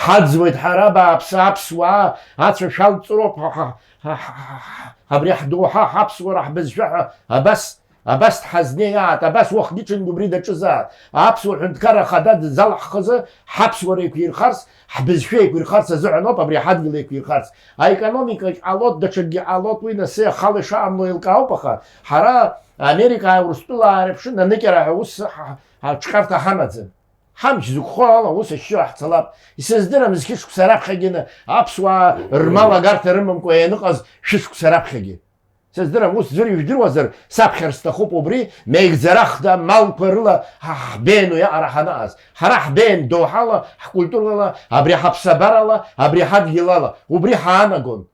ҳаӡуеит ҳара, абааԥсы, аԥсуаа ацәа шәалҵроуп, ҳа, ҳа, ҳа, ҳа, ҳа, абри ҳдоуҳа, ҳаԥсуара, ҳбызшәа ҳәа абас, абас дҳазнеиаат, абас уахгьы-ҽынгьы убри даҿызаат. Аԥсуа ҳәынҭқарра ахада дзалаҳхазы, ҳаԥсуара еиқәирхарц, ҳбызшәа еиқәирхарц азыҳәан ауп, абри ҳадгьыл еиқәирхарц. Аекономикаҿ ҟалоит, даҽакгьы ҟалоит, уи нас ахала ишаамло еилкаауп, аха ҳара Америкаа Урыстәылаа реиԥш наныкьара ҳәа ус ҳа-, ҳаҿҟьарҭа ҳамаӡам. Ҳамч зықәхо ала ус ашьшьыҳәа ҳцалап. Исыздырам зқьышықәса раԥхьагьы аԥсуаа рмал агарҭа рымамкәа ианыҟаз шәышықәса раԥхьагьы. Сыздырам, ус ӡәыр ижәдыруазар, саԥхьар сҭахуп убри, меигӡарахда малқәа рыла ҳа-, ҳбеиан уиаҟара ҳаныҟаз. Ҳара ҳбеиан доуҳала, ҳкультурала, абри ҳаԥсабарала, абри ҳадгьылала. Убри ҳаанагон.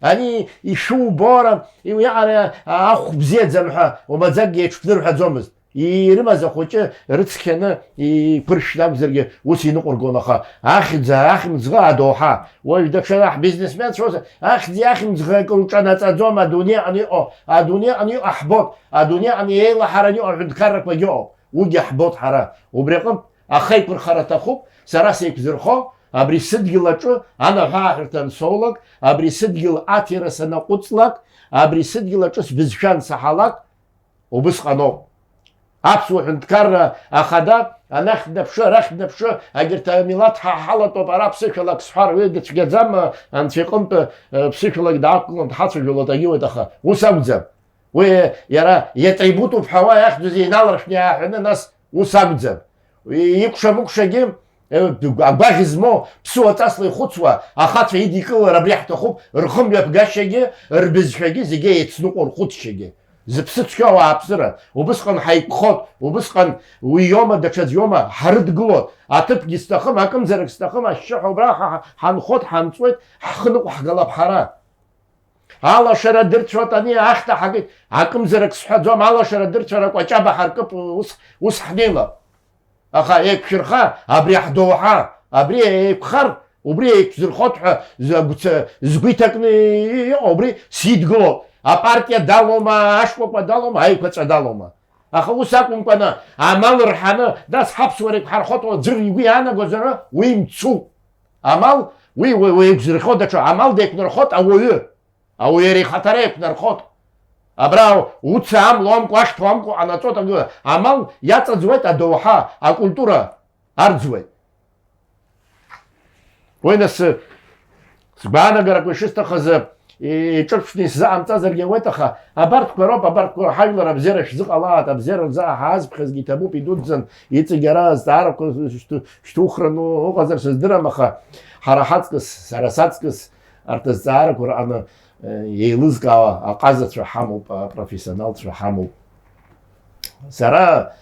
Ани ишәубора, иуиаҟара ахә бзиаӡам ҳәа, умаӡакгьы еиҽԥнырҳәаӡомызт. Ирымаз ахәыҷы рыцқьаны иқәыршәны акәзаргьы ус иныҟәыргон, аха ахьӡ, ахьымӡӷы адоуҳа, уажә даҽа ҳбизнесменцәа ус, ахьӡи ахьымӡӷи акы лҿанаҵаӡом, адунеи аҟны иҟоу, адунеи аҟны иҟоу ҳбоит, адунеи аҟны еилаҳараны иҟоу аҳәынҭқаррақәагьы ыҟоуп. Уигьы ҳбоит ҳара. Убри аҟынтә ахеиқәырхара аҭахуп, сара сеиқәзырхо, абри сыдгьыл аҿы анаҳәааҳәырҭа ансоулак, абри сыдгьыл аҭира санаҟәыҵлак, абри сыдгьыл аҿы сбызшәа ансаҳалак, убысҟаноуп. Аԥсуа ҳәынҭқарра ахада анахь днаԥшы, арахь днаԥшы, агьырҭ амилаҭ ҳа ҳалатәоуп, ара ԥсышәалак сҳәар, уи дыцәгьаӡам, анцәа иҟынтә, э, ԥсышәалак даақәгылан дҳацәажәалоит, агьиуеит, аха ус акәӡам. Уи иара иатрибутуп ҳәа уа иахьӡыз иналаршәны иааҳәаны, нас ус акәӡам. Икәша-мыкәшагьы, э, агәаӷь змоу, ԥсуа ҵасла ихәыцуа ахацәа идикылар абри ҳҭахуп, рхымҩаԥгашьагьы, рбызшәагьы, зегьы еицныҟәо рхәыцшьагьы. Зыԥсы цқьоу ауааԥсыра, убысҟан ҳаиқәхот, убысҟан уи иоума, даҽаӡә иоума, ҳарыдгылот, аҭыԥгьы сҭахым, акымзарак сҭахым, ашьшьыҳәа убра ҳа-, ҳанхот, ҳанҵуеит, ҳхы ныҟәҳгалап ҳара. Алашара дырцәоит, ани ахьҭа ҳагеит, акымзарак сҳәаӡом, алашара дырцәара кәаҷаба ҳаркып, ус, ус ҳнеилап. Аха еиқәшәырха, абри ҳдоуҳа, абри еиқәхар, убри еиқәзырхот ҳәа згәца-, згәы иҭакны иҟоу, убри сидгылоуп. Апартиа далоума, ашкәакәа далоума, аиқәаҵәа далоума? Аха ус акәымкәаны, амал рҳаны, нас ҳаԥсуара еиқәҳархот ҳәа ӡәыр игәы иаанагозар, уи мцуп. Амал, уи, уи, уи еиқәзырхо даҽа, амал деиқәнархот ауаҩы. Ауаҩы иара ихаҭара еиқәнархот. Абра уца амла уамкәа, ашҭа уамкәа ҟанаҵоит, акы, амал иаҵаӡуеит адоуҳа, акультура арӡуеит. Уи нас, сгәаанагарақәа ишысҭахыз, и-, иҿырԥшны исзаҟамҵазаргьы ауеит, аха абарҭқәа роуп, абарҭқәа ҳажәлар абзиара шәзыҟалааит, абзиара рзы ҳаазԥхьазгьы иҭабуп, идуӡӡан, иҵегь ара азҵаарақәа шәҭу-, шәҭухраны уҟазар сыздырам, аха ҳара ҳаҵкыс, сара саҵкыс, арҭ азҵаарақәа рҟны, э, еилызкаауа аҟазацәа ҳамоуп, апрофессионалцәа ҳамоуп. Сара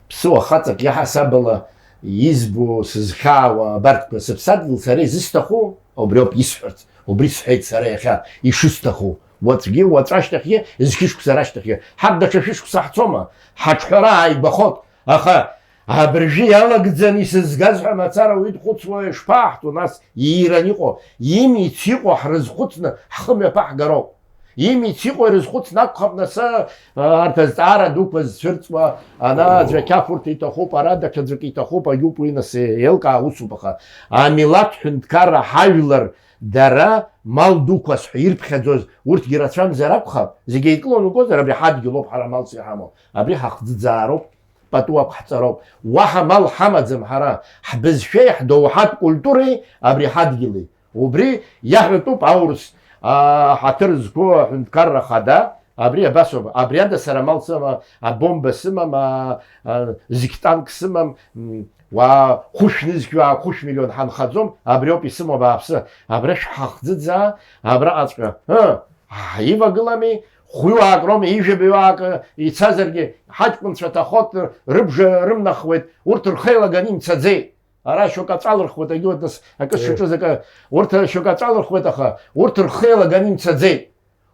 ԥсыуа хаҵак иаҳасабала избо, сызхьаауа абарҭқәа, сыԥсадгьыл сара изысҭаху, убриоуп исҳәарц, убри сҳәеит сара иахьа ишысҭаху. Уаҵәгьы, уаҵәашьҭахьгьы, зқьышықәса рашьҭахьгьы. Ҳарҭ даҽа шәышықәса ҳцома, ҳаҿҳәара ааигәахот. Аха абыржәы иалагӡаны исызгаз ҳәа мацара уи дхәыцуа, ишԥаҳҭо нас, ииран иҟоу, имиц иҟоу ҳрызхәыцны ҳхымҩаԥаҳгароуп. Имиц иҟоу ирызхәыцны акәхап, нас, а, арҭ азҵаара дуқәа зцәырҵуа, ана аӡәы ақьафурҭа иҭахуп, ара даҽаӡәк иҭахуп, агьуп, уи нас еилкаа усуп, аха амилаҭ ҳәынҭқарра ҳажәлар дара мал дуқәас ҳәа ирԥхьаӡоз урҭгьы рацәамзар акәхап, зегь еидкыланы угозар, абри ҳадгьылоуп ҳара малс иҳамоу, абри ҳахӡыӡаароуп, пату ақәҳҵароуп, уаҳа мал ҳамаӡам ҳара, ҳбызшәеи ҳдоуҳатә культуреи абри ҳадгьыли. Убри иаҳәатәуп аурыс, аа, ҳаҭыр зқәу аҳәынҭқарра хада, абри абасоуп, абри ада сара амал сымам, абомба сымам, аа, аа, зқь танк сымам, м, уаа, хәышә нызқь, уаа, хәышә миллион ҳанхаӡом, абриоуп исымоу абааԥсы, абра шәҳахӡыӡаа, абраҟаҵәҟьа, ыы, ҳаивагылами, хәҩуаак роума, ижәабаҩуаак ицазаргьы, ҳаҷкәынцәа ҭахоит, рыбжа рымнахуеит, урҭ рхеилаган имцаӡеит. Ара шьоук аҵәа алырхуеит, агьуа нас акы Е. сшаҿыз акы, урҭ шьоук аҵәа алырхуеит, аха урҭ рхы еилаган имцаӡеит.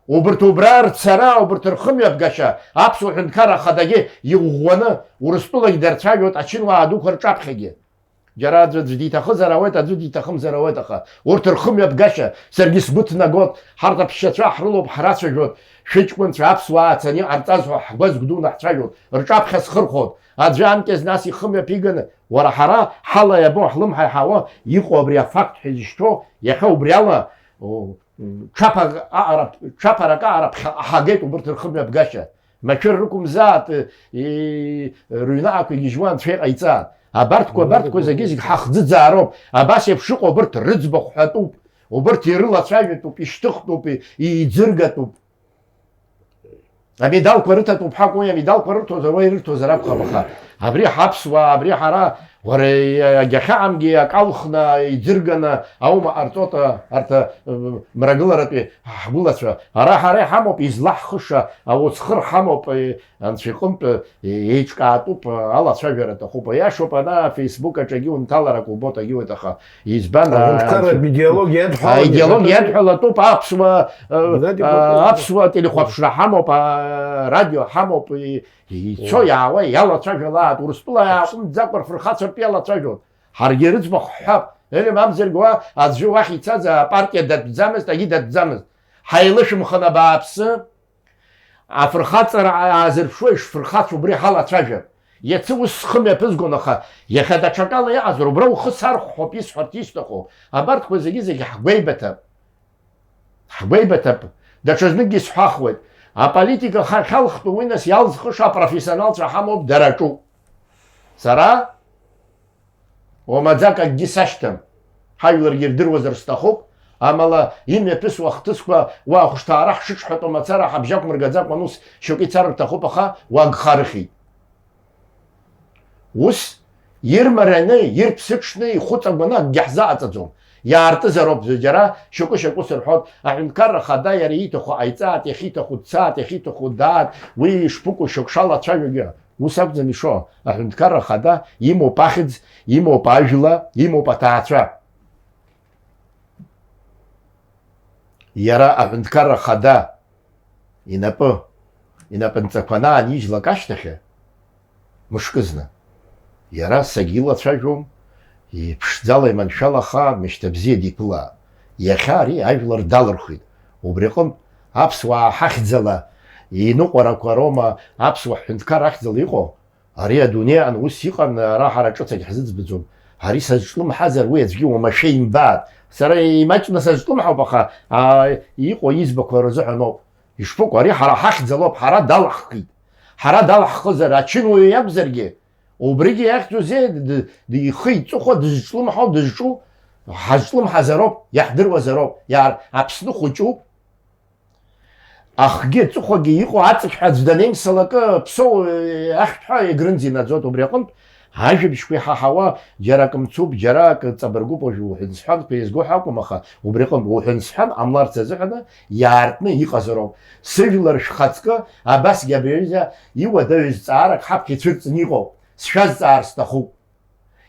Убырҭ убра рцара, убырҭ рхымҩаԥгашьа, аԥсуа ҳәынҭқарра ахадагьы иӷәӷәаны, Урыстәылагь дарцәажәоит ачынуаа дуқәа рҿаԥхьагьы. Џьара аӡәы аӡәы диҭахызар ауеит, аӡәы диҭахымзар ауеит, аха урҭ рхымҩаԥгашьа, саргьы сгәы ҭнагоит, ҳарҭ аԥсшьацәа ҳрылоуп, ҳрацәажәоит, шәыҷкәынцәа аԥсуаа ацаны иҟарҵаз ҳәа ҳгәы азгәдуны ҳцәажәоит, рҿаԥхьа схырхәоит, аӡәы анкьа зны ас ихымҩаԥиганы, Уара, ҳара ҳала иабо, ҳлымҳа иҳауа иҟоу абри афакт ҳәа изышьҭоу, иахьа убри ала, о, м, ҽаԥак аҟара, ҽаԥарак аҟара ԥхьаҟа ҳагеит убырҭ рхымҩаԥгашьа. Машәыр рықәымзааит, и, рыҩнаҟақәа игьежьуа анцәа иҟаиҵааит. Абарҭқәа, абарҭқәа зегьы-зегь ҳахӡыӡаароуп. Абас еиԥш ыҟоу убырҭ рыӡбахә ҳәатәуп. Убырҭ ирылацәажәатәуп, ишьҭыхтәуп, и, иӡыргатәуп. Амедалқәа рыҭатәуп ҳәа акәу, амедалқәа рырҭозар, уа ирырҭозар акәхап, аха абри ҳаԥсуаа, абри ҳара, уара, агьахьаамгьы акалхны, иӡырганы аума ҟарҵоит, арҭ, ы, мрагыларатәи ҳгәылацәа. Ара ҳара иҳамоуп излаҳхыша, ауцхыр ҳамоуп, ы, анцәа иҟынтә, ы, еиҿкаатәуп, ы, алацәажәара аҭахуп. Иашоуп, ана Facebook аҿы агьы унҭалар акы убоит, агьы уеит, аха Избан, аҳәынҭқарратә а, идеологиа иадҳәалан аидеологиа иҳәатәуп. Иадҳәалатәуп аԥсуа, э, Геннадий а, Гәдоуҭа. Аԥсуа телехәаԥшра ҳамоуп, а, радио ҳамоуп, и-, ицо О. иаауа иалацәажәалааит, Урыстәыла иааҟәымҵӡакәа рфырхацәартә иалацәажәон. Ҳаргьы рыӡбахә ҳҳәап, или мамзаргьы уа аӡәы уахь ицаз апартиа датәӡамызт, агьи датәӡамызт. Ҳаилышәымхын абааԥсы, афырхаҵара аазырԥшуа ишфырхацәоу убри ҳалацәажәап. Иацы ус схы мҩаԥызгон, аха иахьа даҽакала иҟазар, убра ухы сархәҳәоуп исҳәарц исҭаху. Абарҭқәа зегьы-зегьы ҳгәеибаҭап. Ҳгәеибаҭап. Даҽазныкгьы исҳәахуеит. Аполитика ха-, хьалхтәы уи нас иалзхыша апрофессионалцәа ҳамоуп, дара аҿуп. Сара Уамаӡак акгьы сашьҭам. Ҳажәларгьы ирдыруазар сҭахуп, амала имҩаԥысуа ахҭысқәа уа ахәышҭаара ҳшыҿҳәатәу мацара ҳабжьақәмыргаӡакәан ус шьоукы ицар рҭахуп, аха уагхарыхьеит. Ус ирмараны, ирԥсыҽны, ихәыҵагәаны акгьы ҳзаҟаҵаӡом. Иаартызароуп, џьара шьоукы-шьоукы сырҳәоит, аҳәынҭқарра хада иара ииҭаху ҟаиҵааит, иахьиҭаху дцааит, иахьиҭаху даат, уи ишԥыкәу шьоук шалацәажәогьы. Ус акәӡам ишо, аҳәынҭқарра ахада имоуп ахьӡ, имоуп ажәла, имоуп аҭаацәа. Иара аҳәынҭқарра ахада инапы, инапынҵақәа анаанижьлак ашьҭахьы, мышкызны, иара сагьилацәажәом, иԥшӡала иманшәалахааит, мышьҭа бзиа диԥылааит. Иахьа ари ажәлар далырхит. Убри аҟынтә аԥсуаа ҳахьӡала иныҟәарақәа роума аԥсуа ҳҳәынҭқар ахьӡала иҟоу? Ари адунеиаан ус иҟан, ара ҳара ҿыцагь ҳзыӡбаӡом. Ари сазҿлымҳазар, уи аӡәгьы уамашәа имбааит. Сара имаҷны сазҿлымҳауп, аха, аа, иҟоу, избақәа рзыҳәаноуп. Ишԥыкәу, ари ҳара ҳахьӡалоуп, ҳара далаҳхит. Ҳара далаҳхызар, ачынуаҩ иакәзаргьы, убригьы иахьӡузеи, д-, д-, ихы иҵыхәа дызҿлымҳау, дызҿу, ҳазҿлымҳазароуп, иаҳдыруазароуп. Иаар-, Аԥсны хәыҷуп. Ахгьы аҵыхәагьы иҟоу аҵыхҳәа аӡә данеимсалакы, Ԥсоу, э, ахьтә ҳәа Егрынӡа инаӡоит. Убри аҟынтә, ажәабжьқәа иҳаҳауа, џьара акы мцуп, џьара акы ҵабыргуп, уажәы уҳәансҳәанқәа еизго ҳәа акәым, аха убри аҟынтә уҳәансҳәан ҟамларц азыҳәаны иаартны иҟазароуп. Сыжәлар шәхаҵкы, абасгьы абри аҩыза иуадаҩыз ҵаарак ҳаԥхьа ицәырҵны иҟоуп, сшәазҵаар сҭахуп.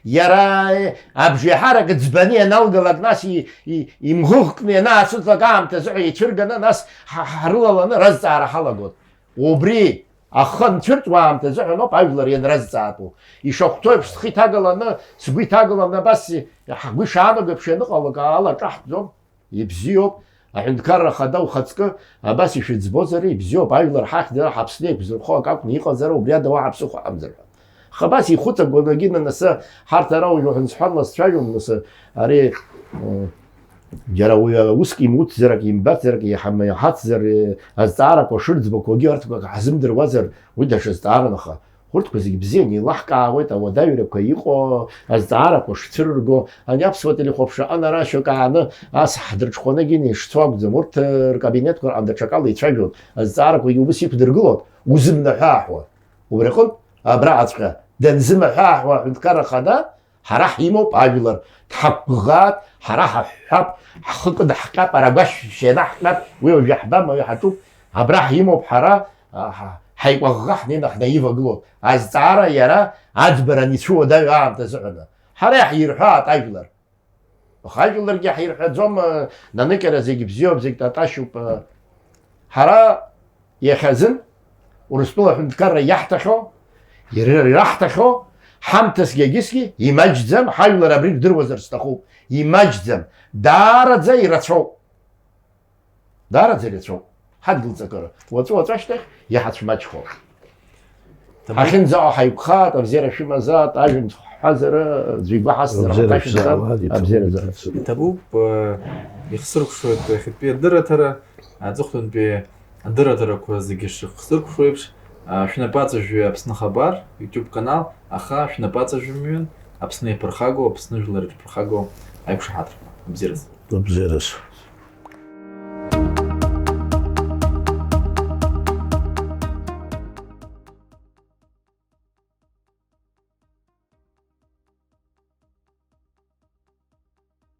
Иара, э, абжеиҳарак ӡбаны ианалгалак, нас и-, и-, имӷыӷкны ианаацәыҵлак аамҭазы ҳәа ицәырганы, нас ҳа-, ҳа-, ҳрылаланы разҵаара ҳалагон. Убри ахы анцәырҵуа аамҭазы ҳәа ноуп ажәлар ианразҵаатәу. Ишахәҭоу еиԥш схы иҭагаланы, сгәы иҭагаланы абас и-, ҳгәы ишаанаго еиԥш ианыҟалак ала ҿаҳҭӡом. Ибзиоуп, аҳәынҭқарра ахада ухаҵкы абас ишәыӡбозар, ибзиоуп, ажәлар ҳахьӡала ҳаԥсны еиқәзырхо акы акәны иҟазар, убри ада уаҳа ԥсыхәа ҳамзар ҳәа. Аха абас ихәыҵагәанагьы нанасы, ҳарҭ ара уажә уҳәансҳәанла сцәажәом, нас ари, м, џьара уи уск имуцзар, акы имбацзар, акы иҳам-, иҳацзар, э, азҵаарақәа шырӡбақәагьы арҭқәак ҳзымдыруазар, уи даҽа зҵааран, аха Урҭқәа зегь бзианы еилаҳкаауеит, ауадаҩрақәа иҟоу, азҵаарақәа шцәырырго, ани аԥсуа телехәаԥшра аҟынара шьоук ааны ас ҳдырҽхәаны Гина ишцо акәӡам, урҭ, э, ркабинетқәа рҟны даҽакала ицәажәон, азҵаарақәагьы убыс иқәдыргылон, узымнаҳәааҳәуа. Убри аҟынтә, абраҟаҵәҟьа данзымаҳәааҳәуа аҳәынҭқарра ахада, ҳара ҳимоуп ажәлар, дҳақәгәыӷаат, ҳара ҳаҳәҳәап, ҳхы кыдҳҟьап, ара агәашәшә ианаҳҟьап, уи уажәы иаҳбама, уи ҳаҿуп, абра ҳимоуп ҳара, а, ҳа-, ҳаикәаӷӷа ҳнеины ҳнаивагылоуп. Азҵаара иара аӡбаран ицәуадаҩу аамҭа азыҳәаны. Ҳара иаҳирҳәаат ажәлар. Аха ажәларгьы ҳирҳәаӡом, а, наныкьара зегь бзиоуп, зегь таташьуп, а, ҳара Иахьазын Урыстәыла аҳәынҭқарра иаҳҭахьоу, ира-, ираҳҭахьоу ҳамҭасгьы агьысгьы имаҷӡам, ҳажәлар абри рдыруазар сҭахуп, имаҷӡам, даараӡа ирацәоуп. Даараӡа ирацәоуп. Ҳадгьыл ҵакыра. Уаҵәы-уаҵәашьҭахь иҳацәмаҷхо. Ҭабуп. Ҳахьынӡаҟоу ҳаиқәхааит, абзиара шәымазааит, ажәҩан ҳҳәазара, аӡәы игәы ҳасзар, абзиара ҳаҭәашьа шәзаауа, ҳҵар, ди, абзиара ҭабуп, ҭабуп. Иҭабуп, э, ихсыркәшоит иахьатәи адырраҭара, аҵыхәтәантәи адырраҭарақәа зегьы шыхсыркәшо еиԥш, а, шәнапы аҵажәҩы Аԥсны Хабар YouTube канал, аха шәнапы аҵажәымҩан Аԥсны иаԥырхагоу, Аԥсны жәлар ирԥырхагоу аиқәшаҳаҭрақәа. Абзиараз. Абзиараз.